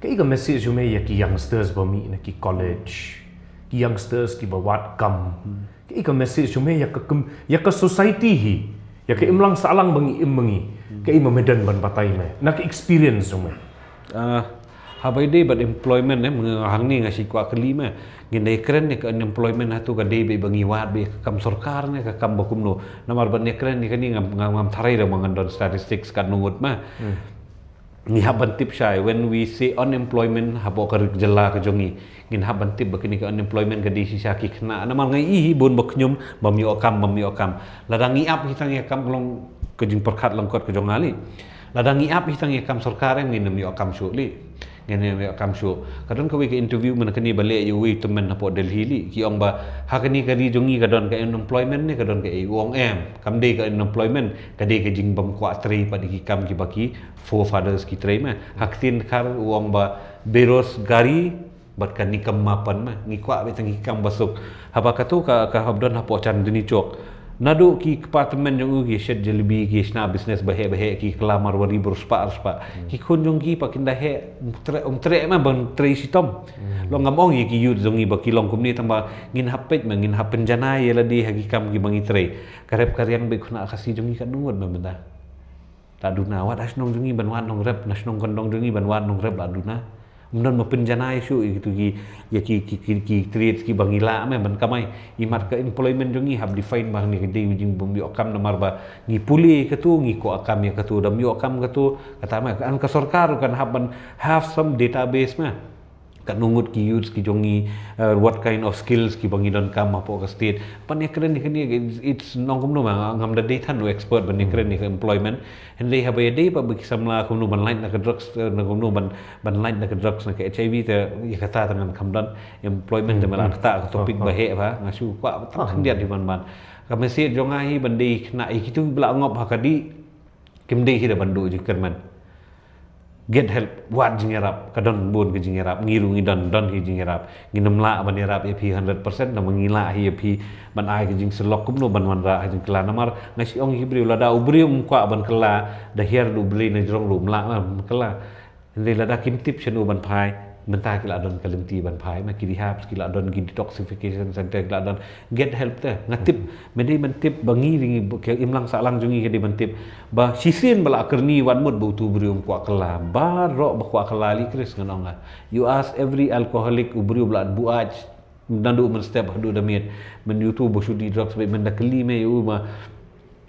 Kaei ka message jong me ïa ki youngsters ba mih na ki college, ki youngsters kiba wad kam? Kaei ka message jong me ïa ka kem-, ïa ka society hi, ïa ka imlang sahlang ba ngi im ba ngi, Ka i ma me don ban batai me na ka experience jong me. Ah, haba ïadei bad employment, eh, hangne nga shu kwah kylli me. Ngin dei kren ne ka unemployment hato ka dei beit ba ngi wad beit ka kam sorkar ne ka kam ba kumno. Namar ban ïakren ne kane ngam, ngam, ngam tharai da ma ngan don statistics katno ngut me. Ngi hap ban tip shai, when we say unemployment hapoh ka ri jylla ka jong ngi, ngin hap ban tip ba kane ka unemployment ka dei shisha ki khynnah. Namar nga i hi bun ba khñium bym ïoh kam, bym ïoh kam. Lada ngi ap hi tang ïa kam ka long ka jingpyrkhat lyngkot ka jong nga lei. Lada ngi ap hi tang ïa kam sorkar em ngin ym ïoh kam shuh lei. Ngin ym ïoh kam shuh. Ka don kawei ka interview mynta kane ba leh ïa uwei u tymmen hapoh Delhi lei. Ki ong ba ha kane ka ri jong ngi ka don ka unemployment ne ka don kaei, u ong em. Kam dei ka unemployment, ka dei ka jingbymkwah trei pat ïa ki kam kiba ki forefathers ki trei me. Ha ktien Dkhar u ong ba berozgari bad ka nikammapon me. Ngi kwah beit tang ki kam ba suk. Haba kato ka, ka hap don hapoh Chandni Chowk. Naduh ki kpa tymmen jong u ki shet jalebi, ki shna business baheh baheh, ki kylla Marwari ba riewspah riewspah. Ki khun jong ki pat kin da heh, um treh, um treh me ban trei shitom. Long ngam ong ïa ki youth jong ngi ba ki long kumne, tang ba ngin hap peit me, ngin hap pynjanai ïa lade ha ki kam kiba ngi trei. Ka rep ka riang beit khynnah Khasi jong ngi katno ngut me mynta. La duna, wat ha shnong jong ngi ban wad nongrep, na shnong kyndong jong ngi ban wad nongrep la duna. Ym don ma pynjanai shuh ïa kitu ki, ïa ki, ki, ki, ki trades kiba ngi lah me ban kamai. Imat ka employment jong ngi hap define ba hangne ka dei u jingbym ïoh kam namar ba ngi pule kato, ngi kwah kam ïa kato, da ym ïoh kam kato. Kata me, kan ka sorkar kan hap ban have some database me. Katno ngut ki youths ki jong ngi, uh, what kind of skills kiba ngi donkam hapoh ka state. Ban ïakren ïa kane, it's, it's nong kumno ma, ngam da dei than u expert ban ïakren ïa ka employment. Hynrei haba ïadei pat ba ki samla kumno ban lait na ka drugs, eh, na kumno ban, ban lait na ka drugs na ka H I V te, ïa kata tang ngan kham don. Employment te me la kata ka topic baheh ba, nga shu kwah tang khyndiat hi ban ban. Ka message jong nga hi ban dei khynnah ïa kitu ba la ngop ha ka dih. Kim dei hi da ban duh jingkyrmen. Get help, wad jingïarap, ka don bun ka jingïarap, ngi ruh ngi don, don hi jingïarap. Ngin ym lah ban ïarap ïa phi hundred percent, namar ngi lah hi ïa phi ban ai ka jingsyllok kumno ban wanrah ha jingkylla. Namar nga shu ong ïa ki briew, lada u briew um kwah ban kylla, da hiar da u Blei na jrong ruh um lah ban kylla. Hynrei lada kim tip shano ban phai, mynta ki la don ka lynti ban phai, ma ki rehab, ki la don ki detoxification center, ki la don, get help te. Nga tip, me dei ban tip ba ngi ri ngi, ka imlang sahlang jong ngi ka dei ban tip ba shisien ba la kyrni wat mut ba utu u briew um kwah kylla. Baroh ba kwah kylla lei Chris ngan ong nga. You ask every alcoholic, u briew ba la buaid naduh mynstep haduh da miet. Mynta utu ba shu dih drugs beit, mynta kylli me ïa u ma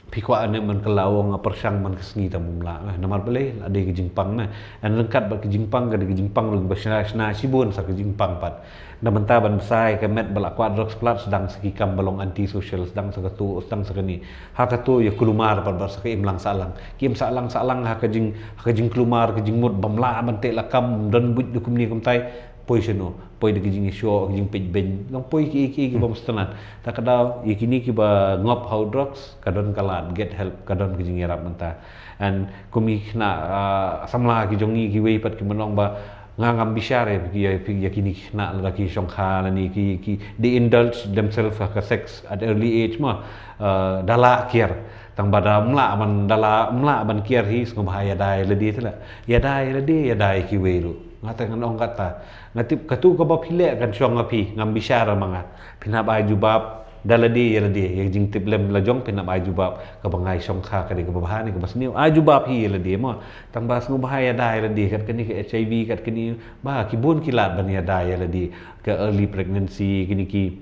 phi kwah ne em ban kylla, u ong nga pyrshang man ka sngi tang bym lah, eh, namar balei, la dei ka jingpang ne. Hynrei ryngkat bad ka jingpang ka dei ka jingpang ruh ba shna, shna shibun sa ka jingpang pat. Na bynta ban bsa ïa ka met ba la kwah drugs palat, sdang sa ki kam ba long anti-social, sdang sa kato, sdang sa kane. Ha kato ïa kulmar pat bad sa ka imlang sahlang. Ki im sahlang sahlang ha ka jing, ha ka jingkulmar, ka jingmut bym lah ban teh lakam, don buit da kumne kumtai. Poi shano, poi da ka jingïashoh, ka jingpeit beiñ, long poi kiei kiei ki bym sngewtynnat. Ta ka daw ïa kine kiba ngop ha u drugs, ka don ka lad, get help, ka don ka jingïarap mynta. And kum ki khynnah, ah, samla ki jong ngi kiwei pat ki mynta ong ba nga ngam bishar ïa ki, ïa ki, ïa kine ki khynnah lada ki shongkha lane ki, ki, they indulge themselves ha ka sex at early age ma, ah, da lah kiar. Tang ba da ym lah ban, da lah, ym lah ban kiar hi, sngewbha ïada ïa lade te la. Ïada ïa lade, ïada ïa kiwei ruh. Nga te ngan ong kata. Nga tip katu kaba phi leh kan shong ha phi, ngam bishar ma nga. Phin hap ai jubab da lade ïa lade, ïa ka jingtip lem la jong phin hap ai jubab. Kaba nga shongkha ka dei kaba bha ne kaba sniew, ai jubab hi ïa lade mo. Tang ba sngewbha ïada ïa lade, kat kane ka H I V, kat kane, ba ki bun ki lad ban ïada ïa lade. Ka early pregnancy, kine ki,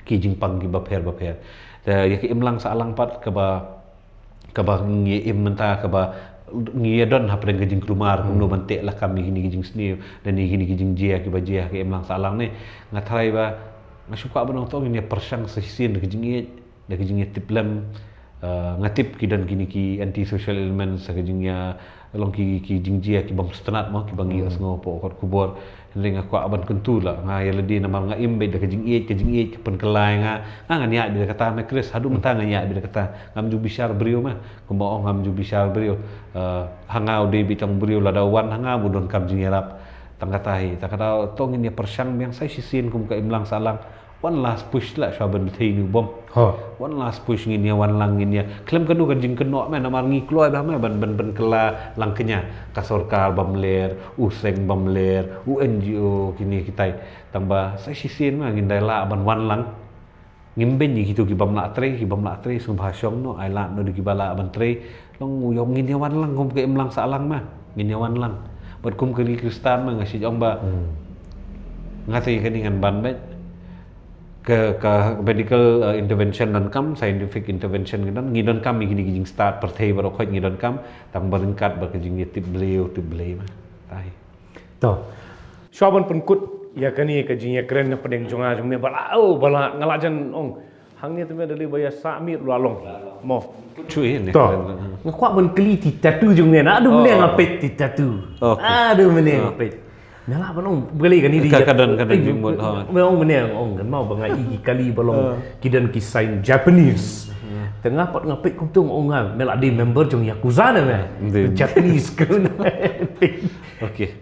ki jingpang kiba pher ba pher. Te ïa ka imlang sahlang pat kaba kaba ngi im mynta, kaba ngi ïa don hapdeng ka jingkulmar, kumno ban teh lakam ïa kine ki jingsniew, lane ïa kine ki jingjia kiba jia ha ka imlang sahlang ne. Nga tharai ba, nga shu kwah ban ong to ngin ïa pyrshang sa shisien da ka jingïeit, da ka jingïatiplem, eh, nga tip ki don kine ki anti-social elements, ha ka jingïa, long ki, ki jingjia ki bym sngewtynnat mo, kiba ngi ïohsngew hapoh kot khubor. Hynrei nga kwah ban kyntu la, nga ïa lade namar nga im beit da ka jingïeit, ka jingïeit ka pynkylla ïa nga. Nga ngan ïaid beit da kata me Chris, haduh mynta ngan ïaid beit da kata. Ngam ju bishar briew me, kumba ong ngam ju bishar briew. Eh, ha nga u dei beit tang u briew, lada u wan ha nga u donkam jingïarap. Tang kata hi, tang kata to ngin ïa pyrshang biang sa shisien kum ka imlang sahlang. One last push la shuwa ban bthei ïa u bom. One last push, ngin ïa wan lang, ngin ïa khlem kano ka jingkynnoh me, namar ngi kloi bha me ban, ban, ban kylla lang kñia. Ka sorkar bym ler, u seng bym ler, u N G O, kine kitai. Tang ba sa shisien me ngin da lah ban wan lang. Ngim beiñ ïa kito ki bym lah trei, ki bym lah trei, sngewbha shong noh, ai lad noh da kiba lah ban trei. Long u ïoh ngin ïa wan lang kum ka imlang sahlang ma. Ngin ïa wan lang. Bad kum kane ka Khristan ma nga shu ong ba. Nga te kane ngan ban bad. Ka, ka medical uh, intervention donkam, scientific intervention ngi don, ngi donkam ïa kine ki jingstad pyrthei baroh khoit ngi donkam, tang ba ryngkat bad ka jingïatip Blei, u tip Blei ma. Tai. To. Shuwa ban pynkut ïa kane ka jingïakren na pdeng jong nga jong me ba la, oh, ba la, nga la jan ong. Hangne te me da lei ba ïa sah miet la long. Mo. Shu ïa ne. To. Nga kwah ban kylli ti tattoo jong me na, aduh, mynne nga peit ti tattoo. Okay. Aduh, mynne nga peit. Me lah ban ong, beli kane di. Ka, ka don, ka don jingmut, ha. Me ong mynne, ong kan mau ba nga i ki kali ba long, ki don ki sign Japanese. Te nga pat nga peit kumto, ong nga, me lah dei member jong Yakuza ne me. Japanese ka. Okay.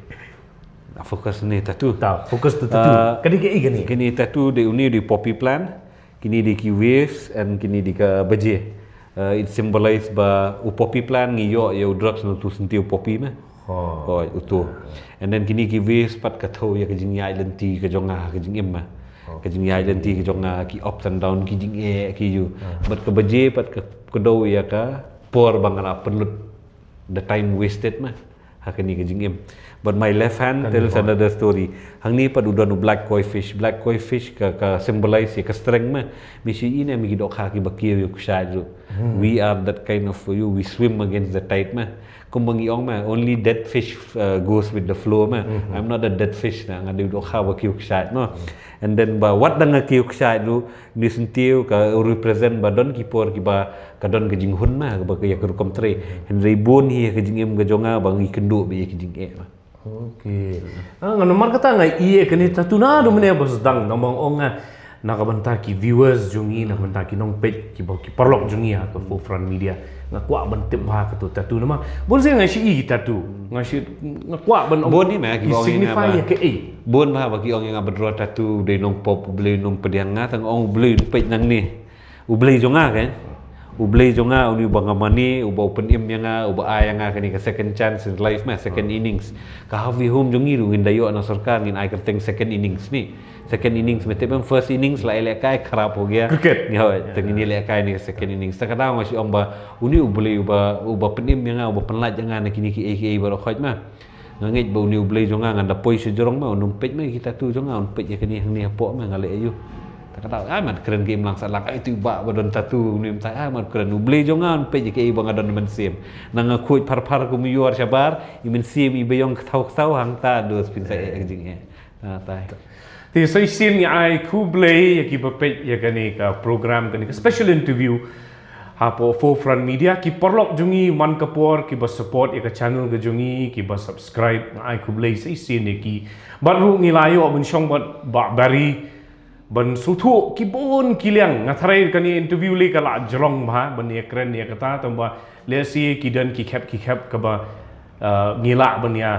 Focus ne tattoo. Ta, focus tu tattoo. Kane kaei kane? Kane tattoo dei une dei poppy plant. Kine dei ki waves and kine dei ka baje. Uh, it symbolize ba u poppy plant ngi ïoh ïa u drugs na utu senti u poppy me. Hoi, utu. And then kine ki waves pat ka thew ïa ka jingïaid lynti ka jong nga, ka jingim me. Ka jingïaid lynti ka jong nga, ki ups and down, ki jingeh, ki ïu. Bad ka baje pat ka, ka kdew ïa ka por ba nga la pynlut. The time wasted ma. Ha kane ka jingim. But my left hand tells another story. Hangne pat u don u black koi fish. Black koi fish ka, ka symbolize ïa ka strength ma. Mi shi ine mi ki dohkha ki ba kiew ïa u kshaid ruh. We are that kind of, you, we swim against the tide ma. Kumba ngi ong ma, only dead fish uh, goes with the flow ma. I'm not a dead fish na, nga dei u dohkha ba kiew kshaid ma. And then ba wat da nga kiew kshaid ruh, ni senti ka represent ba don ki por ki ba ka don ka jinghun ma, ba ka ïa ka rukom trei. Hynrei bun hi ka jingim ka jong nga ba ngi kynduh ba ïa ka jingeh ma. Okay. Ah, nga namar kata nga ïa kane tattoo na du mene ba sdang, tang ba ong nga na ka bynta ki viewers jong ngi, na ka bynta ki nongpeit, ki ba ki paralok jong ngi ha ka Forefront Media. Nga kwah ban tip ba ka tu tattoo nama. Bun sien nga shi i tattoo. Nga shi, nga kwah ban ong. Bun ni ma ki ba ong ïa nga ba. Bun ba ba ki ong ïa nga ba draw tattoo dei nongpop, u Blei nongpdiang, nga tang ong u Blei peit nangne. U Blei jong nga kan. U Blei jong nga uni uba nga mane, uba u pynim ïa nga, uba ai ïa nga kane ka second chance in life ma, second innings. Ka Harvey Home jong ngi ruh ngin da ïoh na sorkar ngin ai kyrteng second innings ni. Second innings, me tip em, first innings la ïalehkai, kharap ho gaya. Cricket. Te ngin ïalehkai ni second innings. Ta ka daw nga shu ong ba uni u Blei uba, uba pynim ïa nga, uba pynlait ïa nga na kine kiei kiei baroh khoit ma. Nga ngeit ba uni u Blei jong nga, ngan da poi sha jrong ma, un ym peit ma ki tattoo jong nga, un peit ïa kane hangne hapoh ma, nga leh aïu. Ta ka daw ai mat kren ki imlang sahlang, ai tu ba ba don tattoo uni mynta, ai mat kren, u Blei jong nga un peit ïa kiei ba nga don mynsiem. Na nga khuid phar phar kum ïor shabar, i mynsiem i ba ïong kthaw kthaw hangta dos pynsa eh ka jingeh. Ah, tai. Te sa shisien ngi ai khublei ïa ki ba peit ïa kane ka program, kane ka special interview hapoh Forefront Media, ki paralok jong ngi man ka por ki ba support ïa ka channel ka jong ngi, ki ba subscribe, nga ai khublei sa shisien ïa ki. Bad ruh ngi la ïoh ban shong bad Bah Barry ban sngewthuh ki bun ki liang, nga tharai kane interview lei ka la jrong bha ban ïa kren ïa kata, tang ba lehse ki don ki khep ki khep kaba, uh, ngi lah ban ïa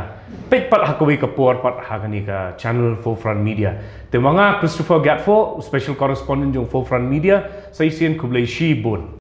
peit pat ha kawei ka por pat ha kane ka channel Forefront Media. Te ma nga Christopher Gatfo, special correspondent jong Forefront Media, sa shisien khublei shibun.